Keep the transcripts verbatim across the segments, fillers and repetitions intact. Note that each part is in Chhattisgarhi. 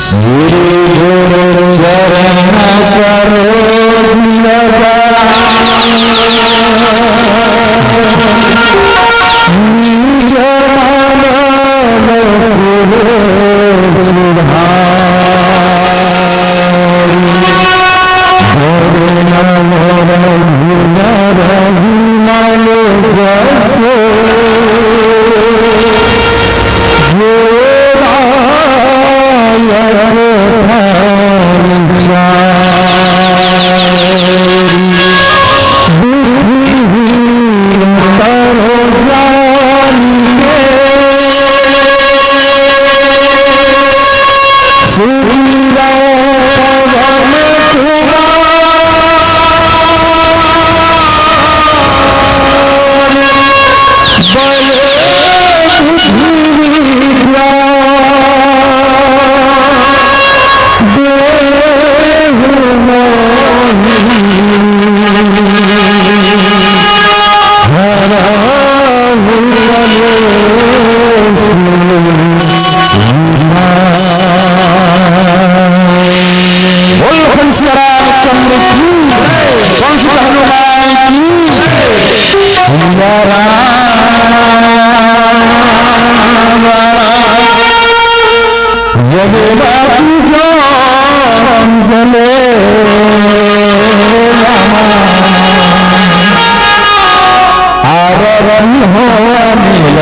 श्री गुरु चरण सरोज रज। निज मन मुकुर सुधारि। वरुण वर विनर विमल जसु। जो नायक फल चारि। दुखी करो जान के। सुंदर पवन कुमार। बड़े दुख विद्या देहु मोहि। हरहु कलेस। बोल कंस रामचंद्र की जय। कंस हनुमान की जय। राम राम राम। जगत जन जले राम। आदरन हो मिल।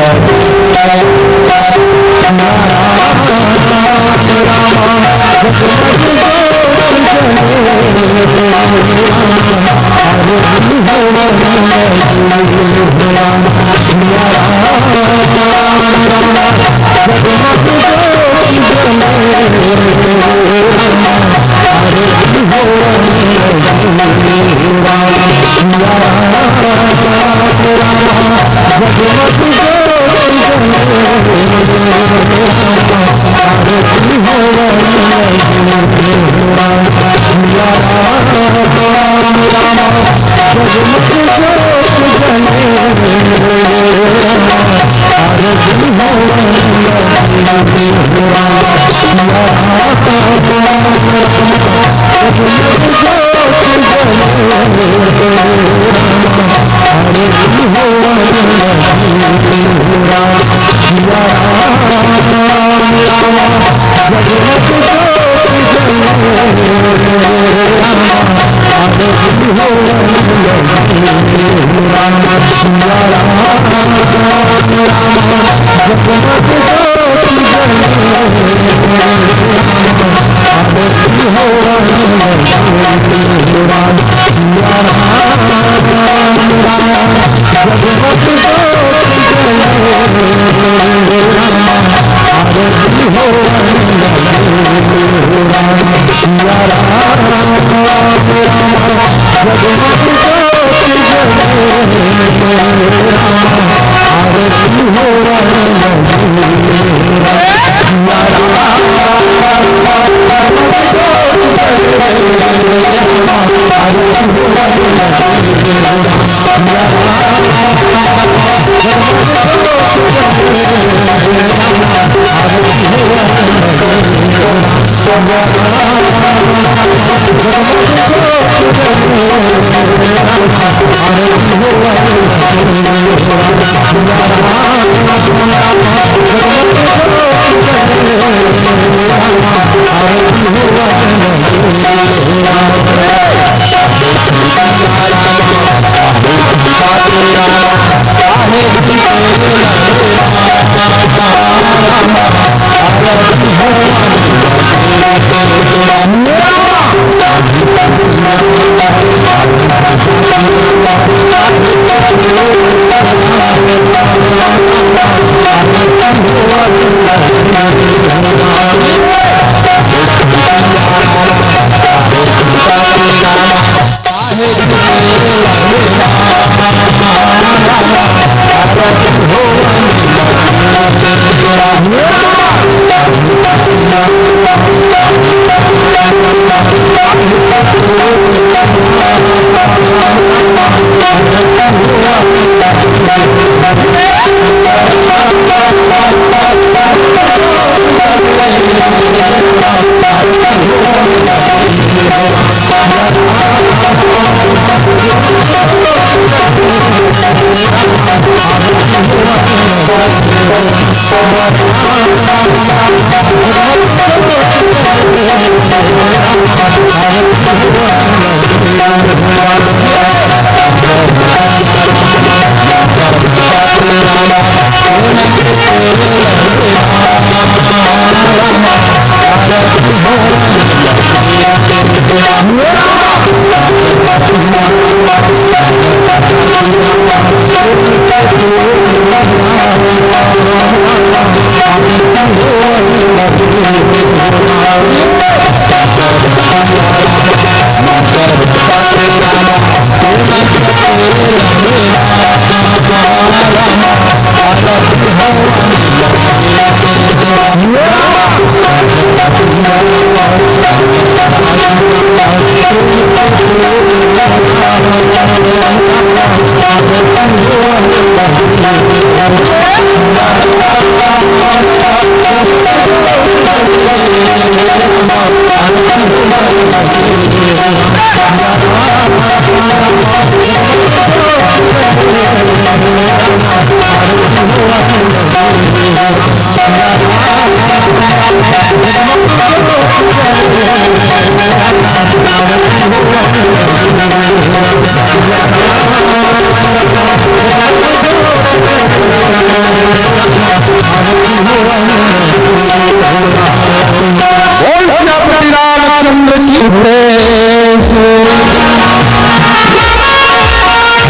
बोल सेनापति रामचंद्र की जय।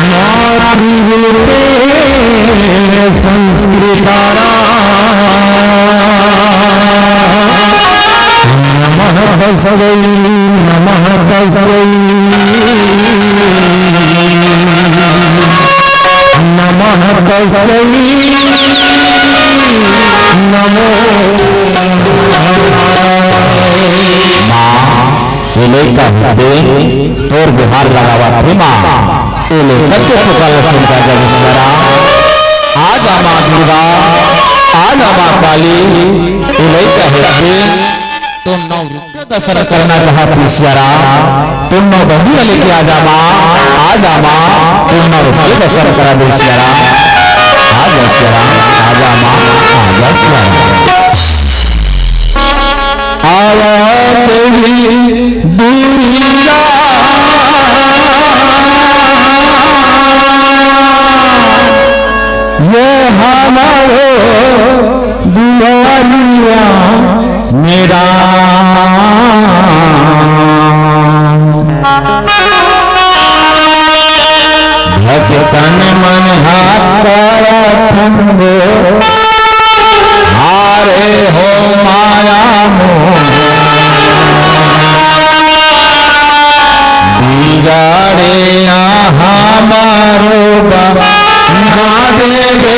मातृरूपे संस्कृतारा नमः तस्मै, नमः तस्मै, नमः तस्मै, नमो नमः। माँ, ये लइका हृदय तोर गुहार लगावत हे माँ। तोले कत्ते पुकार सुनता जब सरा। आजा माँ दुर्गा, आजा माँ काली, तोले कहे थे, तो नौ रुपये दर्शन करना चाहत हे सियारा, तो नौ बंदिया लेके आजा माँ, आजा माँ, तो नौ रुपये दर्शन करा दे सियारा। आजा सियारा, आजा माँ, आजा सियारा। आवा देवी दुर्गा, ये हमारो दुआरिया मेरा। भक्तन मन हाथ करत हंगो, हारे हो माया मोह, बिगाड़े ना हमारो बा, ना देवे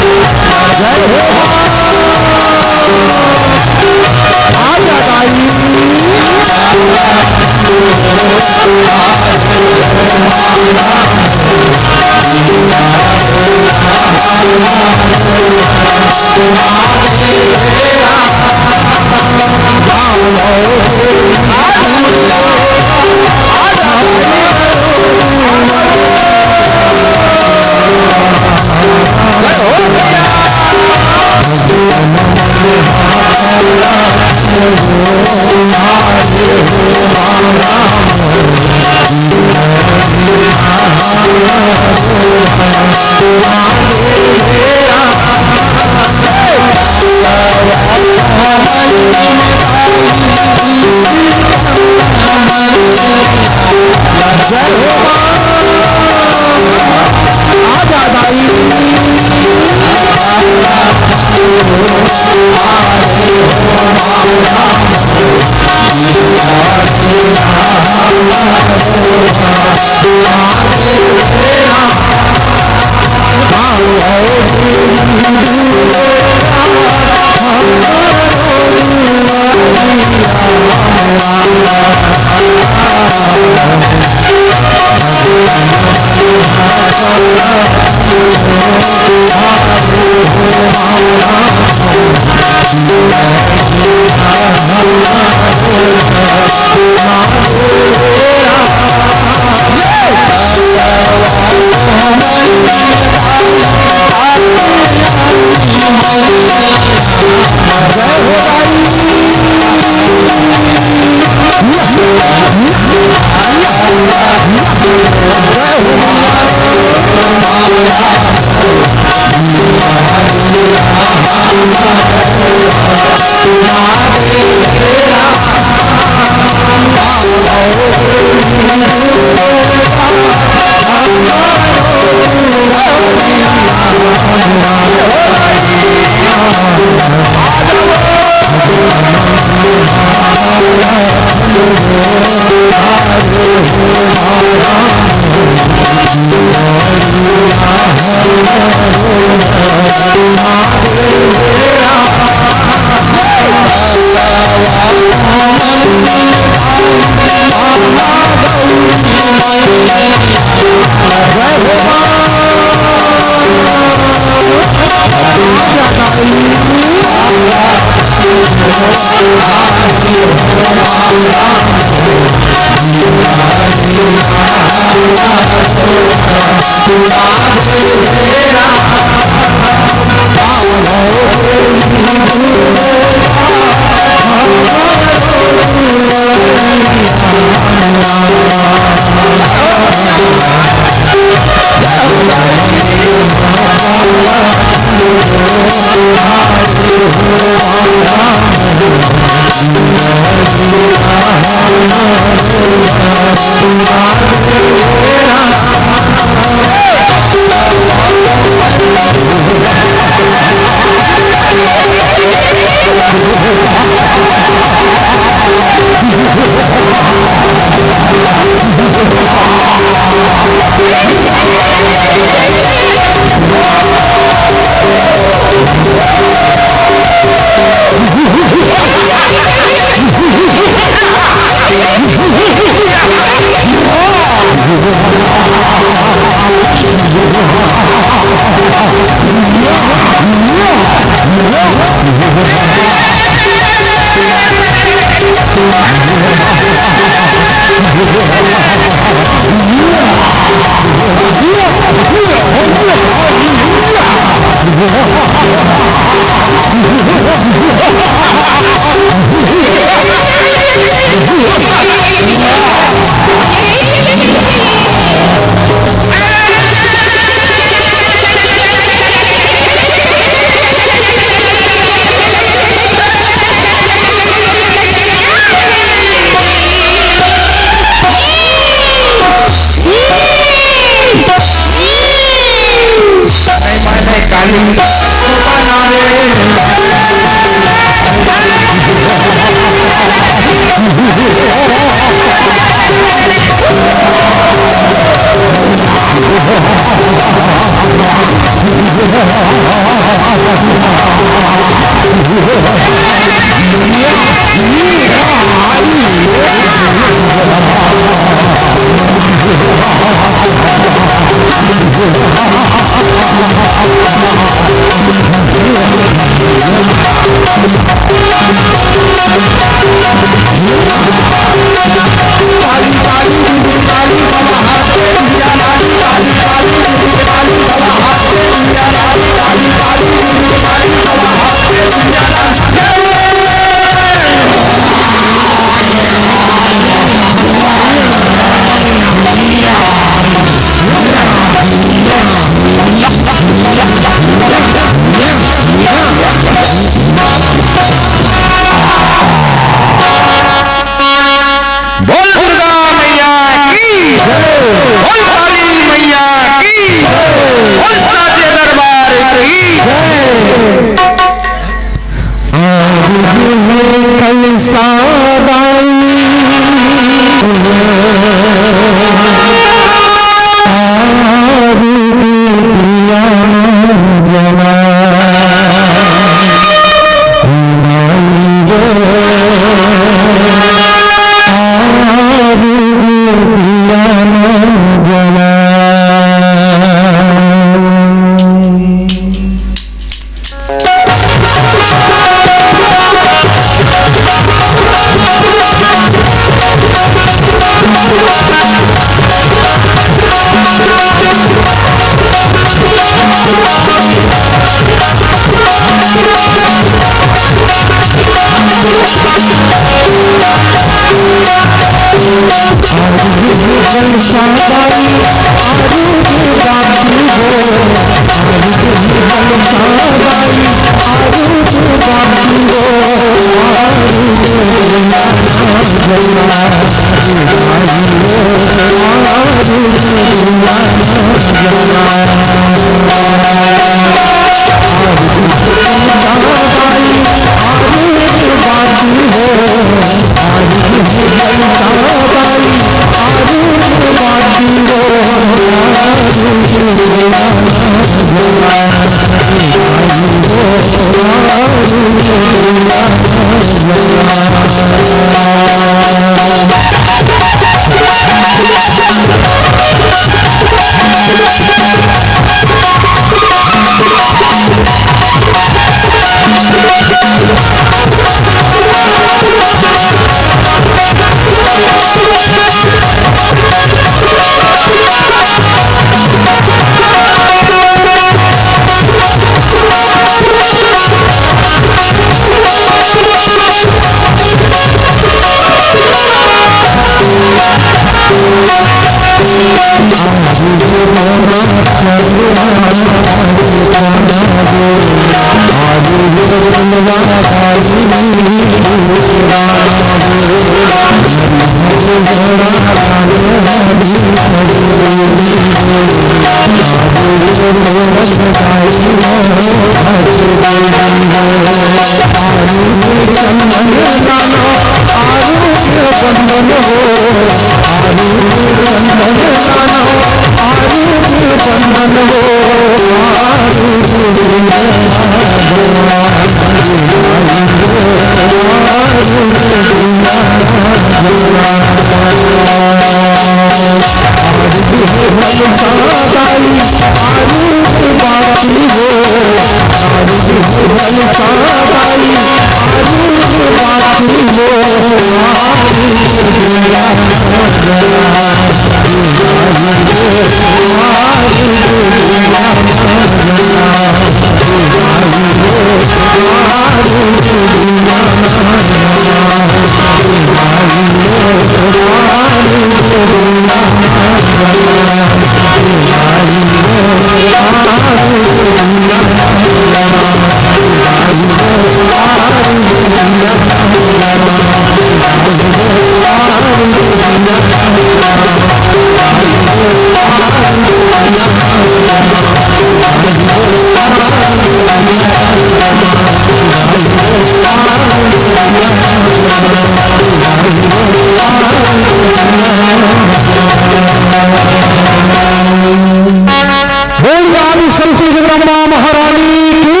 बोलिए आदि शक्ति जगदम्बा महारानी की।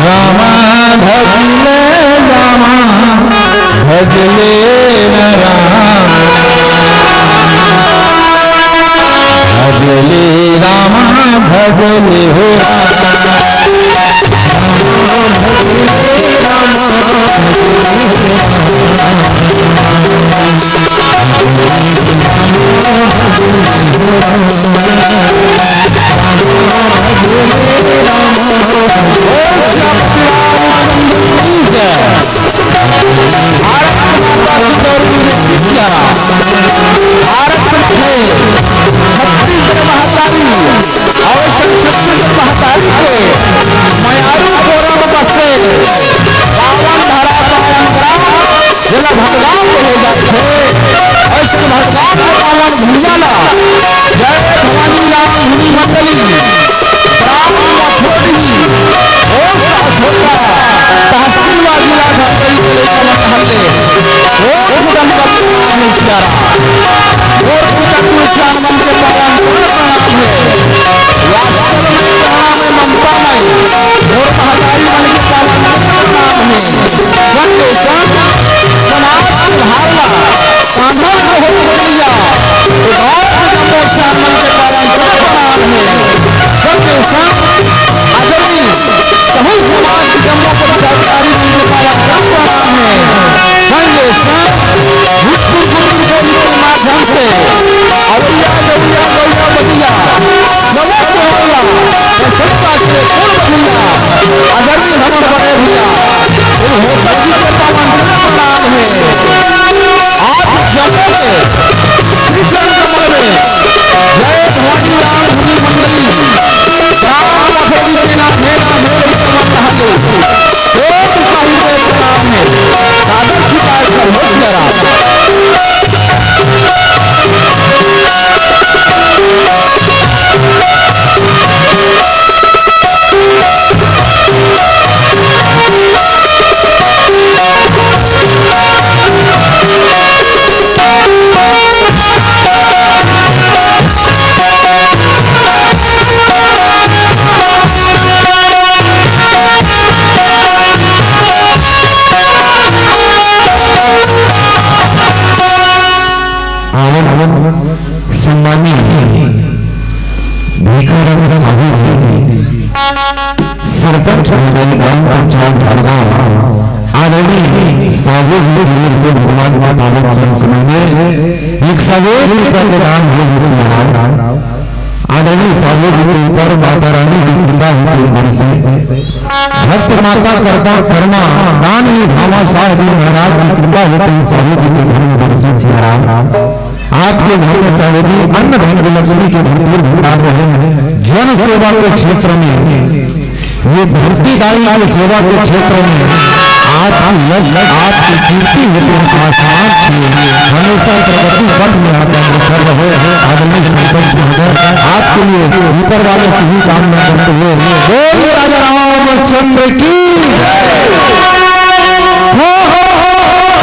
रामा भजले रामा, भजले न रामा, भजले रामा, भजले हो रामा। भारत में छत्तीसगढ़ महतारी, अउ छत्तीसगढ़ महतारी के मयारू कोरा में बसे पावन धरा पावन का जेला भगवान कहे जाथे, अइसन भगवान के पावन भुइयां ला जय भवानी राम धुनी मंडली, ग्राम मथोरही, पोस्ट असोका, तहसील व जिला धमतरी के लइका मन हल्ले। ओम जगन्नाथ नमस्कार। मोर पिता तुलसियान मन के पावन चरण प्रणाम हे। वात्सल में, करुणा में, ममता में, मोर महतारी मन के पावन चरण प्रणाम हे। संगे संग समाज के भार ला कांधा में होत भैया, तो गाँव के जम्मो सियान मन के पावन चरण प्रणाम हे। संगे संग आदरणीय सहू समाज के जम्मो पदाधिकारी मन के पावन चरण प्रणाम हे। संगे संग भूतपूर्व मंत्री सरपंच महोदय, ग्राम पंचायत भड़गांव, आदरणीय साहू जी की ओर से भगवान के पावन चरण कमल में एक सौ एक रुपया के दान हुए हैं महाराज। आदरणीय साहू जी के ऊपर माता रानी की कृपा होती बरसे। भक्त माता करता कर्मा, दान निभावा साहू जी महाराज की कृपा होती साहू जी के घर में बरसे सिया राम। आपके घर में साहू जी अन्न धन लक्ष्मी के भरपूर भंडार रहे। जन सेवा के क्षेत्र में, ये धरती दाई की सेवा के क्षेत्र में आपकी यश, आपकी कीर्ति होते आसमान छुए, हमेशा प्रगति पथ में आप अग्रसर रहो। आदरणीय सरपंच महोदय, आपके लिए ऊपर वाले से ही कामना करते हुए बोल राजा रामचंद्र की जय। हो, हो, हो, हो, हो।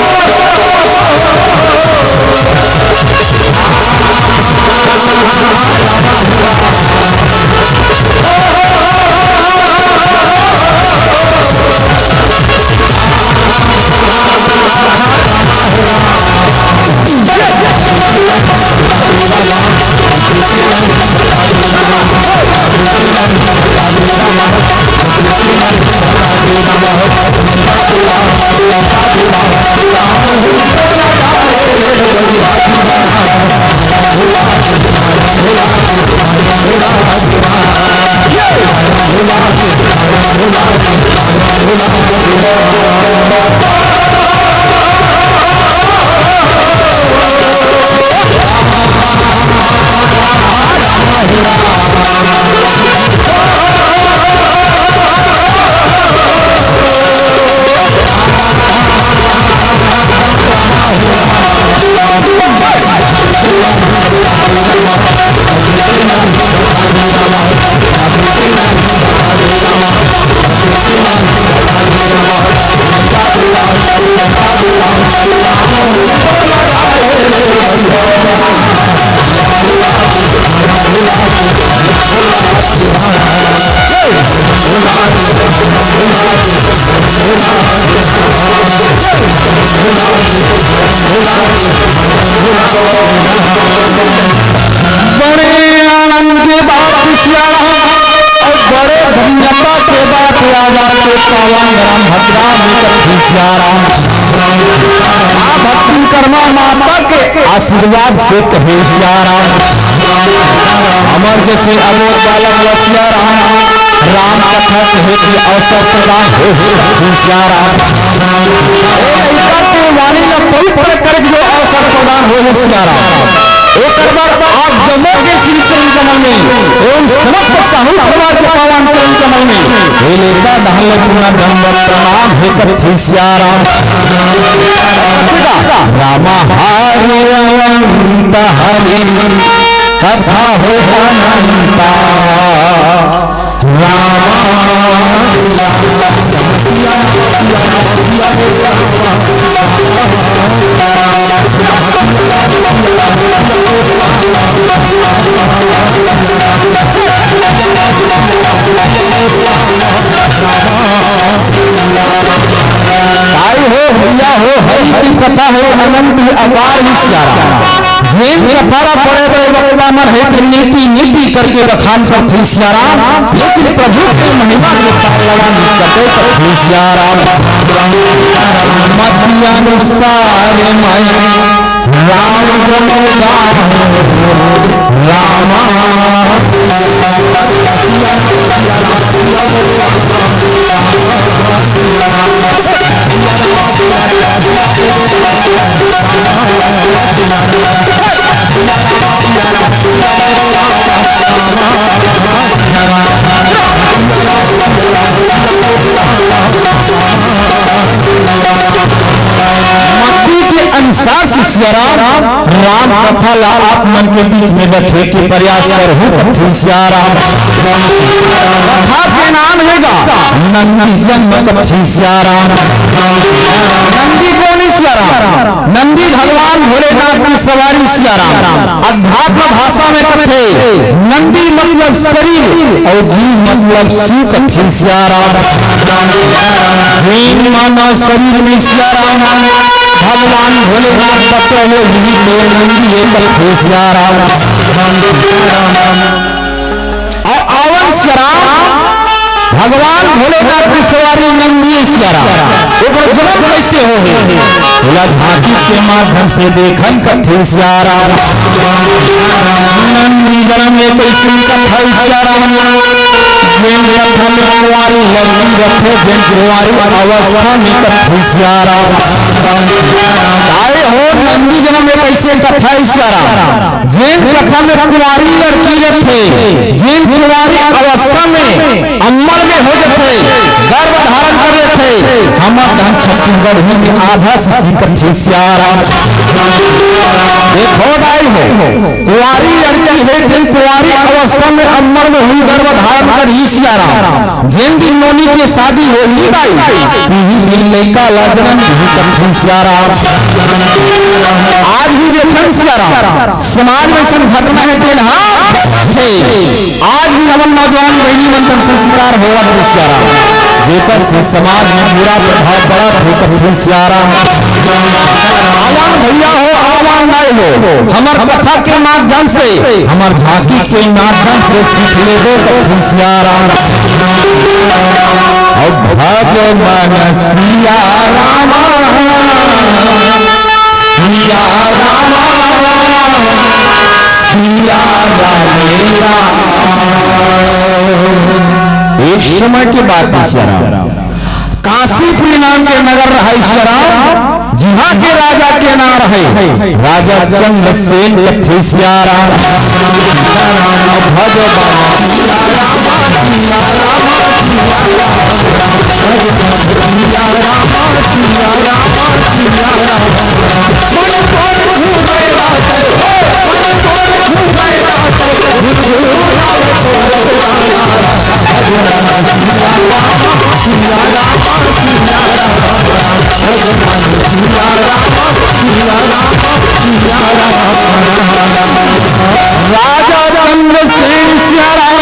बड़े आनंद के बात सियाराम अउ बड़े धन्यता के बात आज आपके पावन ग्राम भद्रा में कथे सियाराम। माँ भक्ति कर्मा माता के आशीर्वाद से कहे सियाराम। हमर जैसे अबोध बालक ल सियाराम राम कथा कहे के अवसर प्रदान हो, हो कथे सियाराम। ए लइका के वाणी ल पवित्र करे के जो अवसर प्रदान हो, हो सियाराम। एकर बर आप जम्मो के श्री चरण कमल में एवं समस्त साहू परिवार के पावन चरण कमल में हे लइका डहले पुनः दंडवत प्रणाम हे कथे सियाराम। राम हरि अनंत हरि कथा हो अनंता। राम ताई हो, भैया हो, हरि की कथा हो अनंत ही अपार ही सियाराम। जेन कथा ला पढ़े बर वक्ता मन हे कि नीति नीति करके बखान करथे सियाराम, लेकिन प्रभु के महिमा के पार लगा नहीं सके करथे सियाराम। मति अनुसार मैं राम गुण गाऊं रामा। मत्ती के अनुसार से सियाराम राम कथा ला आप मन के बीच में रखे के प्रयास करहूं कथे सियाराम। कथा के नाम हे गा नंदी जन्म कथे सियाराम। नंदी कोन हे सियाराम? नंदी भगवान भोलेनाथ की सवारी सियाराम। अध्यात्म भाषा में कथे नंदी मतलब शरीर अउ जीव मतलब शिव कथे सियाराम। जीव मानव शरीर में सियाराम भगवान भोलेनाथ बसे हे, यही तो नंदी हे कथे सियाराम। अउ आवन सियाराम भगवान भोलेनाथ के सवारी नंदी सियाराम, ओकर जन्म कैसे हो हे? ओला झांकी के माध्यम से देखन कथे सियाराम। नंदी जन्म में कैसे कथा सियाराम? जेन कथा में कुंवारी लड़की रथे, जेन कुंवारी अवस्था में कथे सियाराम। आए हो नंदी जन्म में कैसे कथा सियाराम? जेन कथा में कुंवारी लड़की रथे, जेन कुंवारी अवस्था में अम्मड़ में हो जथे, गर्भ धारण कर लेथे, हमर धन छत्तीसगढ़ ही में आधा सीसी कथे सियाराम। देखो दाई हो, कुंवारी लड़की हे, जेन कुंवारी अवस्था में अम्मड़ में हुई गर्भ धारण करही सियाराम। जेन दिन नोनी के शादी होही दाई, तिही दिन लइका ला जनम दिही कथे सियाराम। आज भी देखन सियाराम, समाज में अइसन घटना हे तेन हा हे। आज भी हमन नौजवान बहिनी मन कर संस्कार होवत हे सियाराम, जेकर से समाज में बुरा प्रभाव पड़त हे कथे सियाराम। आवान भैया हो, आवान दाई हो, हमर कथा के माध्यम से, हमर झांकी के माध्यम से सीख लेबो कथे सियाराम। अब भज मन सियाराम, सियाराम, सियाराम। एक समय के बात हे सियाराम, काशीपुरी नाम के नगर रहय सियाराम, जिहाँ के राजा के नाम रहय राजा चंद्रसेन कथे सियाराम। भज राजा चंद्रसेन सियाराम,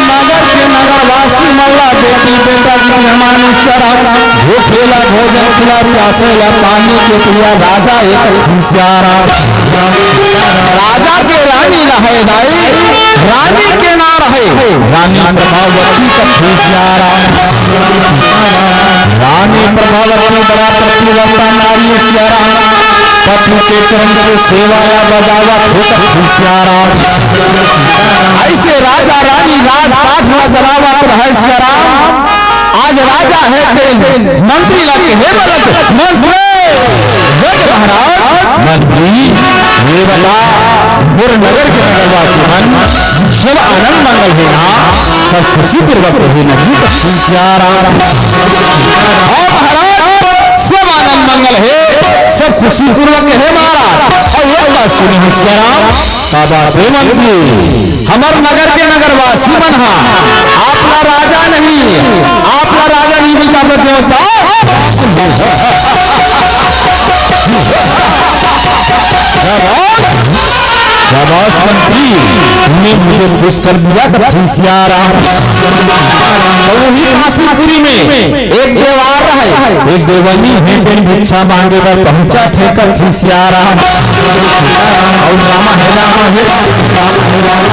नगर के नगरवासी मन ला, बेटी बेटा जी के हमान सियाराम, भूखे ला भोजन खिला, प्यासे ला पानी के पिया, राजा एक सियाराम। राजा के रानी रहय दाई, रानी के नाम रहय रानी प्रभावती कथे सियाराम। रानी प्रभावती बड़ा पतिव्रता नारी सियाराम, पति के चरण के सेवा ला बजावत हे कथे सियाराम। अइसे राजा रानी राजपाट ला चलावत रहय सियाराम। आज राजा हे तेन मंत्री ला कहे बलत मंत्री, हे महाराज मंत्री, ये बता मोर नगर के नगरवासी मन सब आनंद मंगल हे ना, सब खुशी पूर्वक हे ना जी कथे सियाराम। हाँ महाराज, सब आनंद मंगल हे, सब खुशी पूर्वक हे महाराज। अउ एक बात सुने हो सियाराम, का बात हे मंत्री? हमर नगर के नगरवासी मन हा आपला राजा नहीं, आपला राजा नहीं बिता देवता। शाबाश मंत्री, तूने मुझे खुश कर दिया कथे सियाराम। तो वही काशीपुरी में एक देवार रहय, एक देवनी हे, तेन भिक्षा मांगे बर पहुंचथे कथे सियाराम। अउ रामा हे, रामा हे, रामा हे, रामा हे।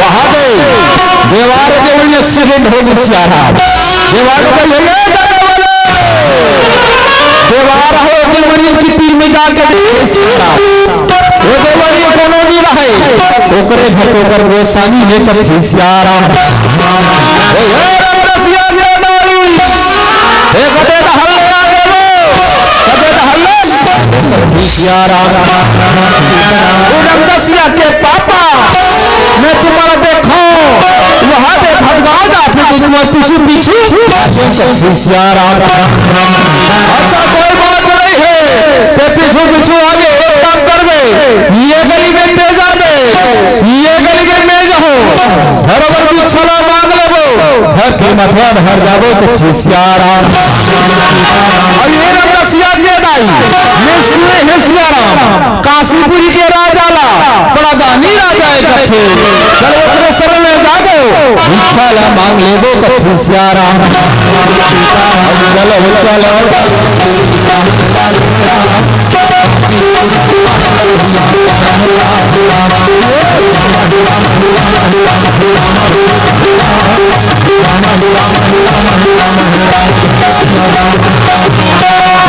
वहां गए, देवार देवनी accident हो गई सियाराम। देवार को ये जाने वाले, देवार हो देवनी की तीर में जाके देखे सियाराम। वो देवनी कोनो नहीं रहे, ओकरे घर के ओकर गोसानी हे कथे सियाराम। ए, ए, रमदसिया के नारी, ए, कते दहल ले आ गेलो, कते दहल ले। सियाराम। ओ रमदसिया के पापा, मैं तुम्हारा देखो, वहां पे भटकाओ जाते थे तुम्हारे पीछू पीछू। सियाराम। अच्छा, कोई बात नहीं है, ते पीछू पीछू आगे एक काम करबे, ये गली में तेज आबे, ये गली में मैं जाहूं, घर बर बिछला मांग लेबो, घर के मथवा धर जाबो कथे सियाराम। अब ये रमदसिया के दाई, मैं सुने हे सियाराम, काशीपुरी के राजा ला बड़ा दान चलो, ओकरे शरण में जाबो, इच्छा ला मांग लेबो, कथे सियाराम। चलो, चलो।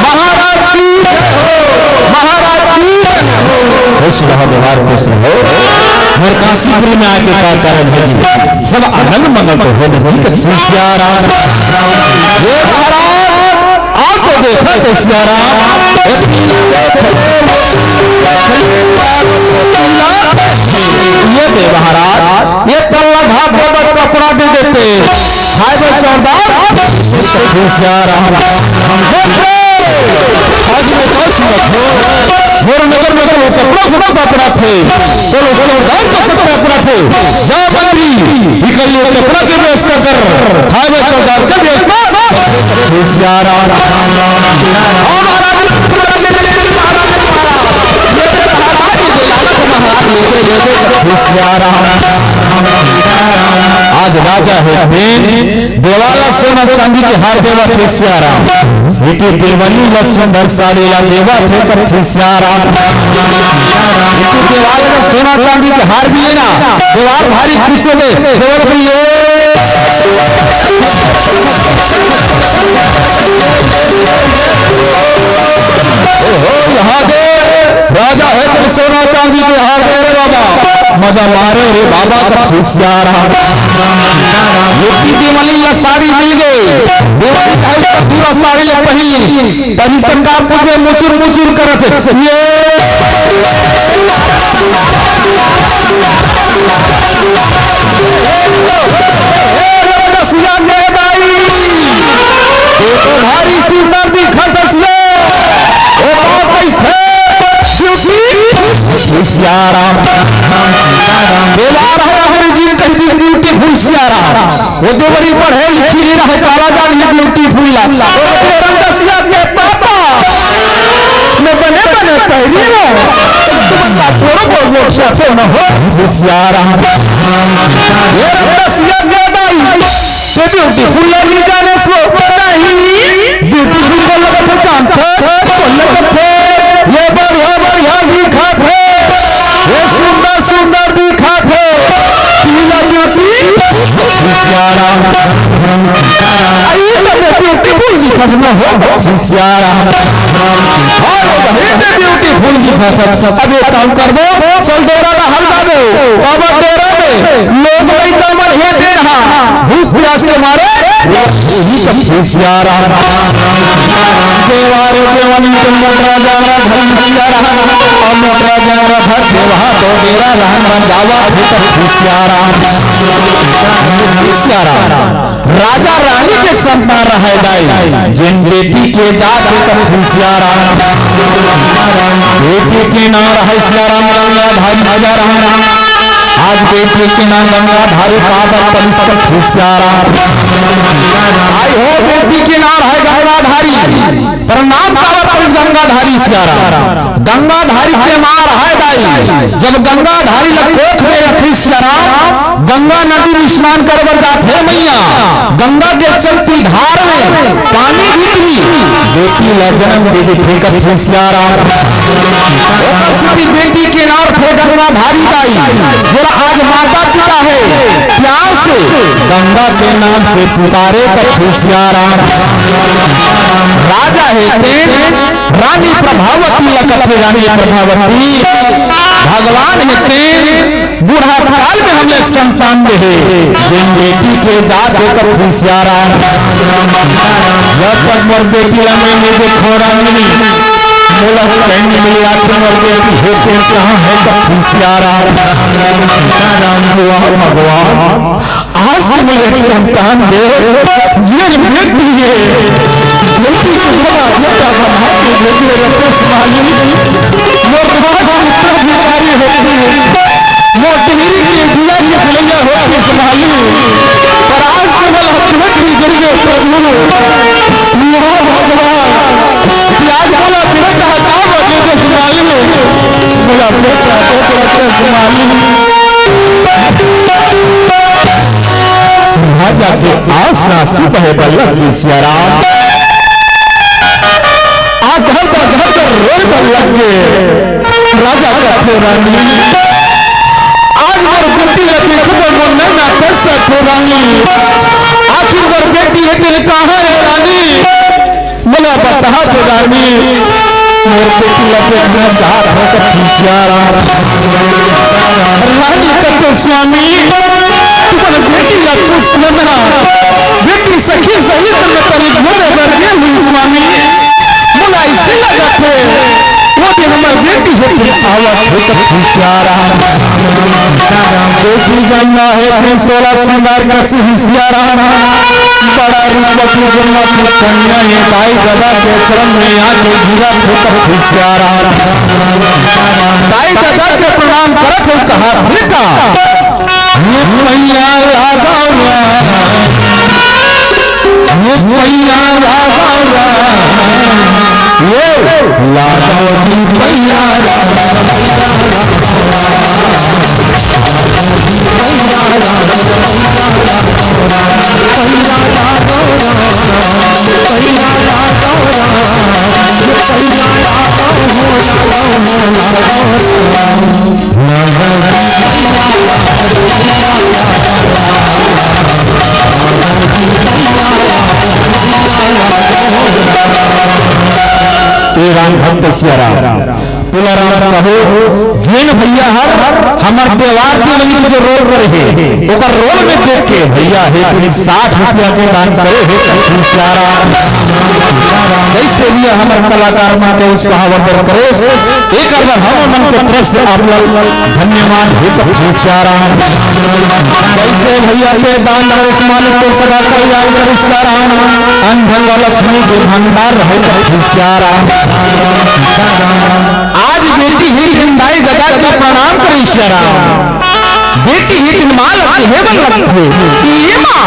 महाराज की जय हो, महाराज की जय हो। खुश रहो, व्यवहार खुश रहो। मोर काशीपुरी में आके का करन हे जी, सब आनंद मंगल तो हो जी, कथे सियाराम। ये महाराज, आप तो देखा तो सियाराम, ये दे महाराज, ये पल्ला ढाप दे, बस कपड़ा दे देते। हाय बे सरदार, सियाराम। आज मैं कौन सी बात हो? मोर नगर में तो कपड़ा, कपड़ा, कपड़ा थे। चलो, सरदार का सब कपड़ा थे। जा मंत्री, निकल, ये कपड़ा की व्यवस्था कर। हाय बे सरदार का व्यवस्था। सियाराम। आज राजा हे तेन, देवाला सोना चांदी के हार देवत हे सियाराम। बेटी देवनी ला सुंदर साड़ी ला देवत हे कथे सियाराम। बेटी देवाला ला सोना चांदी के हार भी हे ना, देवार भारी खुश हो गए। देवर भैया, ओहो, यहाँ दे, राजा हे तेन, सोना चांदी के हार दे रे बाबा, मजा मारे रे बाबा कथे सियाराम। बेटी देवनी ला साड़ी मिल गई, देवनी भाई का पूरा साड़ी ला पहनी, पर इस सरकार पूछ में मुचुर मुचुर करत हे। ये रसिया के दाई, ये तो भारी सुंदर दिखत हस ये। ओ बाप रे, थे, शिव जी। सियाराम। देवार हे अंग्रेजी में कह दी beautiful सियाराम। वो देवरी पढ़े लिखी नहीं रहे, काला जान ही beautiful ला। वो रंगसिया के पापा, मैं बने बने पहली हूँ। तुम का थोड़ा बहुत लोग साथे न हो। सियाराम। ये रंगसिया के दाई, ये beautiful ला नहीं जाने सो नहीं। Beautiful को लगत हे जानत हे, को लगत हे, ये बढ़िया बढ़िया दिखत हे, ये सुंदर सुंदर दिखत हे। पीला beauty, सियाराम। आई तो मैं beautiful दिखत न हो, सियाराम। हाँ, वही मैं beautiful दिखत हे। अब एक काम करबो, चल डेरा डहर जाबो, बाबा डेरा में लोग लइका मन हे तेन हा, भूख प्यास के मारे, सियाराम। देवारे देवनी के मोटरा जंगरा धरम सियाराम, और मोटरा जंगरा धर देवा तो डेरा रहन बन जावा, सियाराम। सियाराम। राजा रानी के संतान रहे दाई, जेन बेटी के जात कथे सियाराम। बेटी के नाम रहे सियाराम, गंगाधारी सियाराम। आज बेटी के नाम गंगाधारी, पावन पवित्र सियाराम। आई हो, बेटी के नाम है गंगाधारी, प्रणाम पावन पवित्र गंगाधारी सियाराम। गंगाधारी के मार है दाई, जब गंगाधारी ला कोख में रखे सियाराम, गंगा नदी में स्नान करे बर जाथे मैया, गंगा के चलती धार में पानी भीतरी बेटी ला जन्म दे देथे कथे सियाराम। ओकर सेती बेटी के नाम थे गंगाधारी दाई, जेला आज माता पिता हे प्यार से गंगा के नाम से पुकारे कथे सियाराम। राजा हे तेन, रानी प्रभावती ला कथे रानी प्रभावती। भगवान हे तेन, बुढ़ात काल में हमला एक संतान दे हे, जेन बेटी के जात हे कथे सियाराम। जब तक मोर बेटी ला मैं नइ देखों रानी, मोला चैन नइ मिले, आखिर मोर बेटी हे तेन कहाँ हे कथे सियाराम। वाह भगवान, आज तो मोला एक संतान दे, जेन बेटी हे, बेटी के बड़ा बेटा बना के भेजे रखेस मालिक। मोर भाग उत्तराधिकारी होतिस, मोर डिहरी के बिया के भुलैया होतिस मालिक। पर आज तो मोला बेटी दे गे प्रभु। हे भगवान, कि आज मोला बेटा का दे देस मालिक। मोला बेटा दे देस मालिक। आंसू बहे बर लग गे सियाराम। आ घर बर घर बर रोए बर लग गे। राजा कथे रानी, आज मोर बेटी ला देखे बर मोर नैना तरसत हे रानी। आखिर मोर बेटी हे तेन कहां हे रानी? मोला बता दे रानी, मोर बेटी ला देखना चाहत हों कथे सियाराम। रानी कथे स्वामी, तुमन बेटी ला कुछ देना, बेटी सखी सहित में तरी घूमे बर गे होही स्वामी। मोला अइसे लगत हे, वो भी हमर बेटी हे, फिर आवत हे कथे सियाराम। बेटी गंगा हे, फिर सोलह सिंगार कस सियाराम, बड़ा रूपवती गुणवती कन्या हे, दाई ददा के चरण में आके गिरत हे कथे सियाराम। दाई ददा के प्रणाम करत हे, कहत हे का, ये पैया लागवा, ये पैया लागवा, ये लागवा जी पैया लागवा। ए राम भक्त सिया राम। तुलाराम साहू, जेन भैया हर हमर देवार देवनी के जो रोल करे हे, ओकर रोल में देख के भैया हे तेन साठ रुपया के दान करे हे कथे सियाराम। जइसे भी हमर कलाकार मन के उत्साहवर्धन करेस, एकर बर हमर मन के तरफ से आप लोग धन्यवाद हे कथे सियाराम। जइसे भैया के दान करेस मालिक तो सदा कल्याण करे सियाराम। अन्न धन लक्ष्मी के भंडार रहे कथे सियाराम। आज बेटी हे तेन दाई ददा के प्रणाम करे सियाराम। बेटी हे तेन माँ लगथे, हे बन लगथे। ये माँ,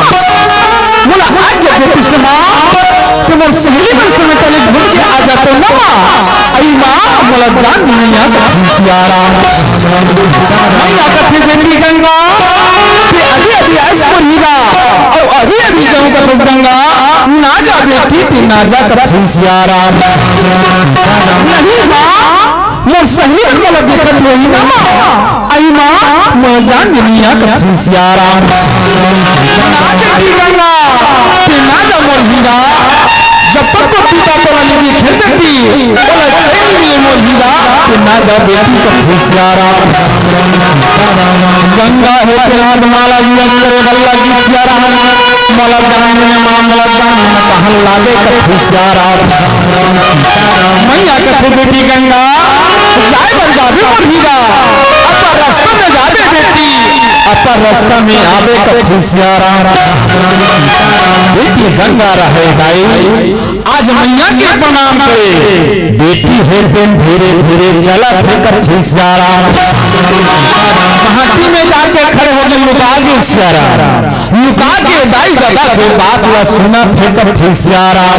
मोला आज्ञा दे दे माँ, ते मोर सहेली मन संग तनी घूम के आ जातेंव ना माँ। अई माँ, मोला जान नइ आय कथे सियाराम। मइया कथे बेटी गंगा, ते अभी अभी आइस मोर हीरा, अउ अभी अभी जाहूं कथे गंगा, ना जा बेटी, ते ना जा कथे सियाराम। नहीं माँ, मोर सहेली मन मोला देखत होही ना माँ। अई माँ, मोला जान नइ आय कथे सियाराम। ना बेटी गंगा, ते ना जा मोर हीरा। जब तक तोर पिता तोला नइ देखे बेटी, तोला चैन नइ मिले मोर हीरा। ते ना जा बेटी कथे सियाराम। गंगा हे तेन आद माला विवश करे बर लगिस सियाराम। मोला जान नइ आय माँ, मोला जान नइ आय, कहन लागे कथे सियाराम। मइया कथे बेटी गंगा, जाय बर जाबे मोर हीरा, अपन रस्ता में जाबे बेटी, अपन रस्ता में आबे कथे सियाराम। बेटी गंगा रहे दाई, आज मइया के प्रणाम करे। बेटी हे तेन धीरे धीरे चलत हे कथे सियाराम। माटी में जाके खड़े होगे, लुका गे सियाराम। लुका के दाई ददा के बात ला सुनत हे कथे सियाराम।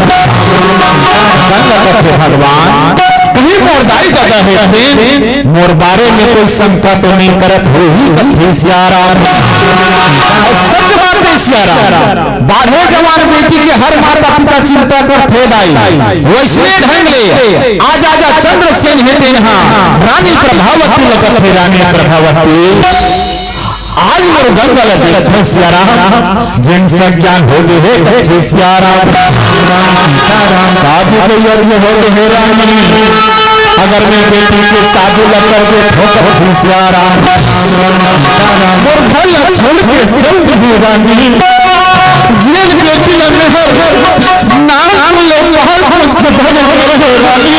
गंगा कथे भगवान, कहीं मोर दाई ददा हे तेन मोर बारे में कोई शंका तो नइ करत होही कथे सियाराम। अउ सच बात हे सियाराम, बाढ़े जवान बेटी के हर माता पिता चिंता करथे दाई। वइसने ढंग ले आज आजा चंद्रसेन हे तेन हा रानी प्रभावती ल कथे, रानी प्रभावती। आज मोर गंगा ल देखथंव सियाराम, जेन सज्ञान हो गे हे कथे सियाराम। शादी के योग्य हो गे हे रानी, अगर मैं बेटी के शादी ल कर देथंव कथे सियाराम, मोर घर ल छोड़ के चल दिही रानी। जेन बेटी ल मैं हर नानकुन ले पाल पोस के बड़े करे हों रानी,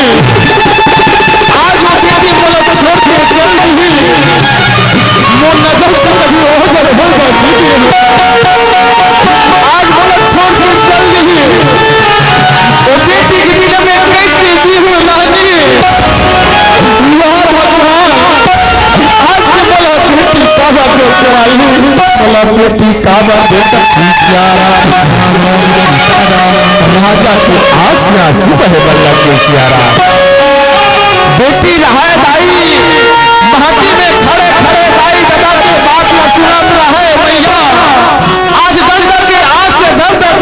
आज वो बेटी मोला छोड़ के चल दिही। मोर नजर से कभी ओझल हो जाती है। आज मोला छोड़ के चल दिही। वो बेटी के बिना मैं कइसे जीहूं रानी। यार भगवान, आज के मोला बेटी काबर दे कराई, मोला बेटी काबर दे कथे सियाराम। राजा के आंख से आंसू बहे बर लग गे सियाराम। बेटी रहय दाई, महती में खड़े खड़े दाई ददा के बात ल सुनत रहय मइया। आज गंगा के आंख से दर दर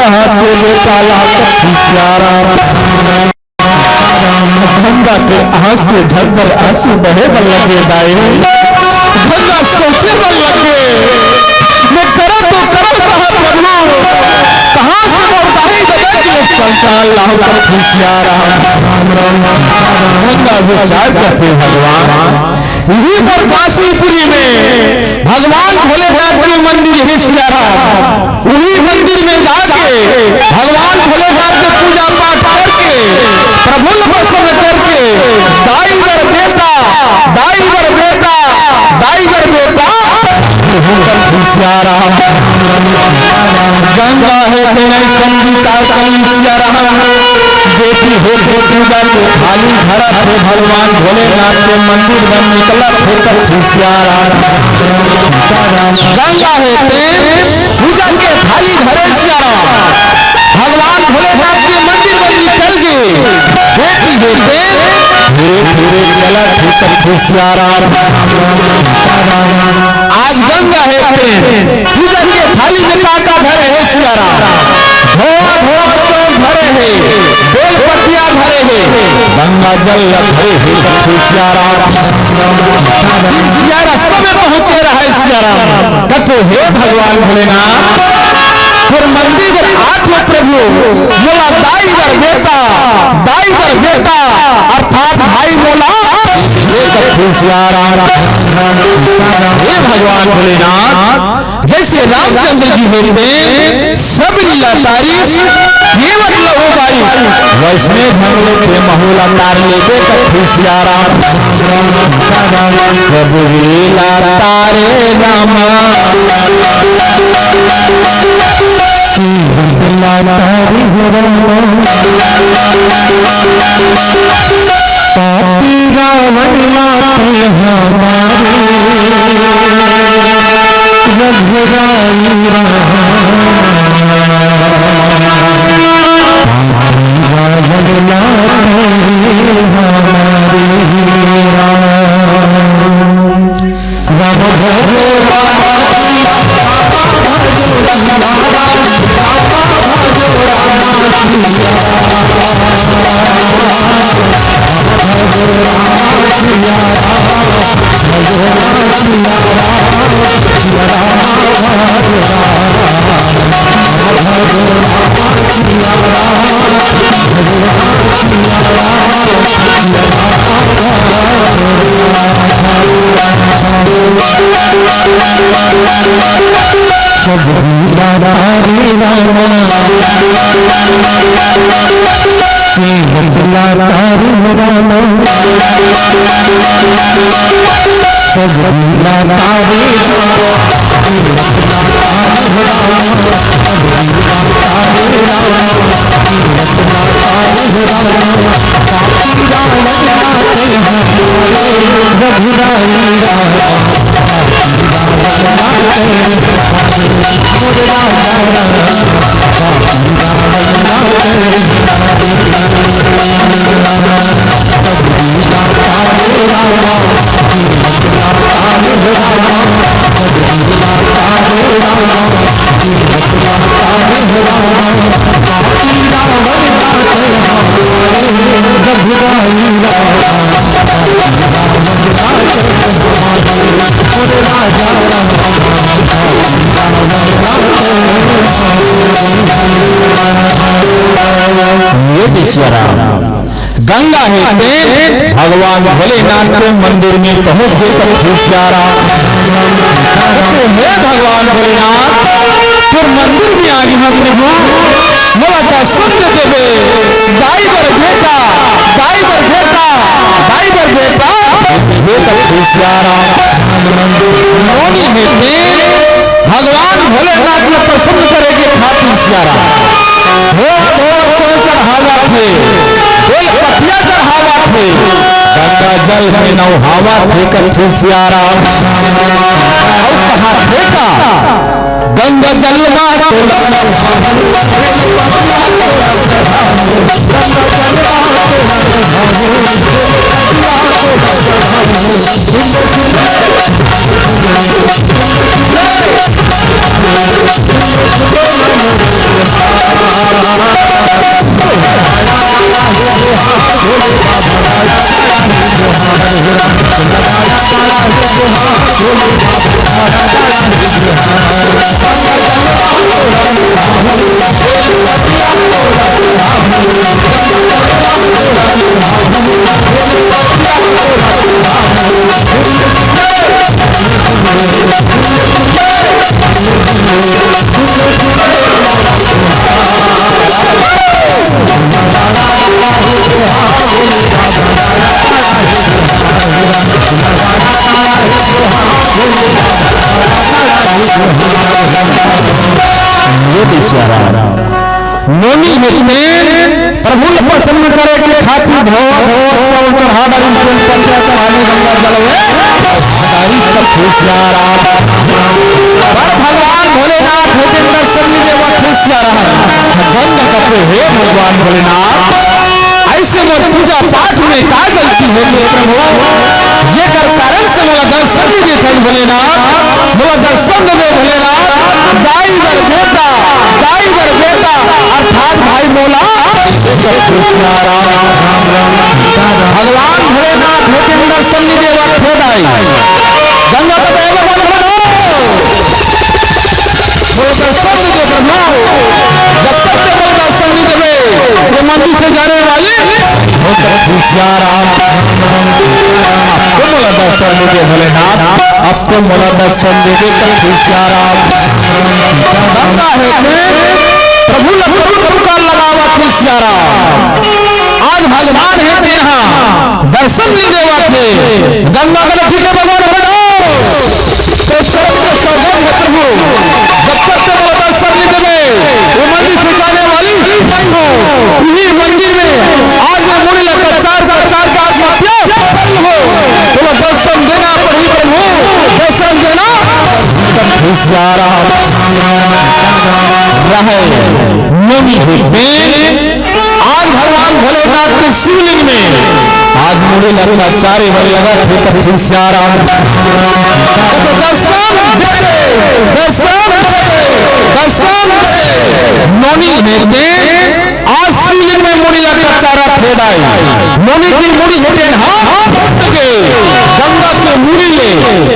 आंसू बेटा लाल कथी सियाराम। गंगा के आंसू ढकढक आंसू बहे बर लगे दाई। गंगा सोचे बर लगे, मैं करत तो करत कहाँ प्रभु, कहाँ से मोर दाई ददा के संतान लाव कथी सियाराम। गंगा विचार करथे भगवान, इही पर काशीपुरी में भगवान भोलेनाथ के मंदिर हे सियाराम। उही मंदिर में जाके भगवान भोलेनाथ के पूजा पाठ करके प्रभु ल प्रसन्न करके दाई बर बेटा, दाई बर बेटा, दाई बर बेटा। सियाराम। गंगा हे तेन अइसन विचार करिस सियाराम। बेटी हे तो पूजा के थाली धरत हे, भगवान भोलेनाथ के मंदिर में निकलत हे कथी सियाराम। गंगा हे तेन पूजा के थाली धरे सियाराम। भगवान भोलेनाथ के मंदिर में निकल गे। बेटी हे तेन धीरे धीरे चलत हे कथी सियाराम। आज गंगा हे तेन पूजन के थाली में का का धरे हे सियाराम? धोआ धोआ चाउर धरे हे, बेल पत्तिया धरे हे, गंगा जल ला धरे हे कथी सियाराम। सिया रास्ता में पहुंचे रहे सियाराम। कथे हे भगवान भोलेनाथ, तोर मंदिर बर आत हो प्रभु, मोला दाई बर बेटा, दाई बर बेटा अर्थात भाई मोला दे कथी सियाराम। हे भगवान भोलेनाथ, जइसे रामचंद्र जी हे तेन सब लीला तारिस, केवट ल उबारिस, वइसने ढंग ले ते महू ला तार लेबे कथी सियाराम। सब लीला तारे रामा। पापी रावण लाते हमारे, रघुराई राम। पापी रावण लाते हमारे राम। सब लीला तारे रामा, सेवक ला तारे रामा, सब लीला तारे रामा। ये ईश्वरा गंगा हे तेन भगवान भोलेनाथ के मंदिर में पहुंच गे कथे सियाराम। कथे, हे भगवान भोलेनाथ, तोर मंदिर में आ गे हन प्रभु, मोला दर्शन दे देबे, दाई बर बेटा, दाई बर बेटा, दाई बर बेटा, ये कथे सियाराम। नोनी हे तेन भगवान भोलेनाथ ला प्रसन्न करे के खातिर सियाराम धोआ धोआ चाउर चढ़ावत हे, बेल पतिया चढ़ावत हे, गंगा जल में नहावत हे कथे सियाराम। अउ कहाथे का गंगा जल मा ये बेचारा नोनी हे तेन प्रभु ल प्रसन्न करे के खातिर धोवा धोवा चाउर चढ़ा डारिन, तेल पत्ता चढ़ाने गंगा जल हे। हमारी सब खुशियारा। पर भगवान भोलेनाथ हे तेन दर्शन नइ देवत हे, खुशियारा। गंगा कथे, हे भगवान भोलेनाथ, अइसे मोर पूजा पाठ में का गलती हे गे प्रभु, जेकर कारण से मोला दर्शन नइ देत हे भोलेनाथ, मोला दर्शन दे दे भोलेनाथ। दाई बर बेटा, दाई बर बेटा, अर्थात भाई मोला भगवान भोलेनाथ हे तेन दर्शन नइ देवत हे दाई। गंगा कथे, भगवान भोलेनाथ, मोला दर्शन नइ दे प्रभु, जब तक ते मोला दर्शन नइ देबे, ये मंदिर से जाने वाली होकर खुशियारा। अब तो मोला दर्शन दे दे भोलेनाथ, अब तो मोला दर्शन दे दे खुशियारा। गंगा हे तेन प्रभु ल पुकार लगावत हे सियारा। आज भगवान हे तेन हा दर्शन नइ देवत हे। गंगा कथे, ठीक हे भगवान भोलेनाथ, तोर चरण के सौगंध हे प्रभु, जब तक ते मोला दर्शन नइ देबे, वो मंदिर से जाने वाली नइ हों। उही मंदिर में आज मैं मुड़ी ला कचार कचार के आज मैं प्यास पकड़ी हों। तोला दर्शन देना पड़ही प्रभु, दर्शन देना। सियारा रहे नोनी हे तेन आज भगवान भोलेनाथ के शिवलिंग में आज मुड़ी ला कचारे बर लगथे, त ठीक सियारा। तो दर्शन दे दे, दर्शन दे दे, दर्शन दे दे। नोनी हे तेन आज शिवलिंग में मुड़ी ला कचारथे दाई। नोनी के मुड़ी हे तेन हा फूट गे, गंगा के मुड़ी ले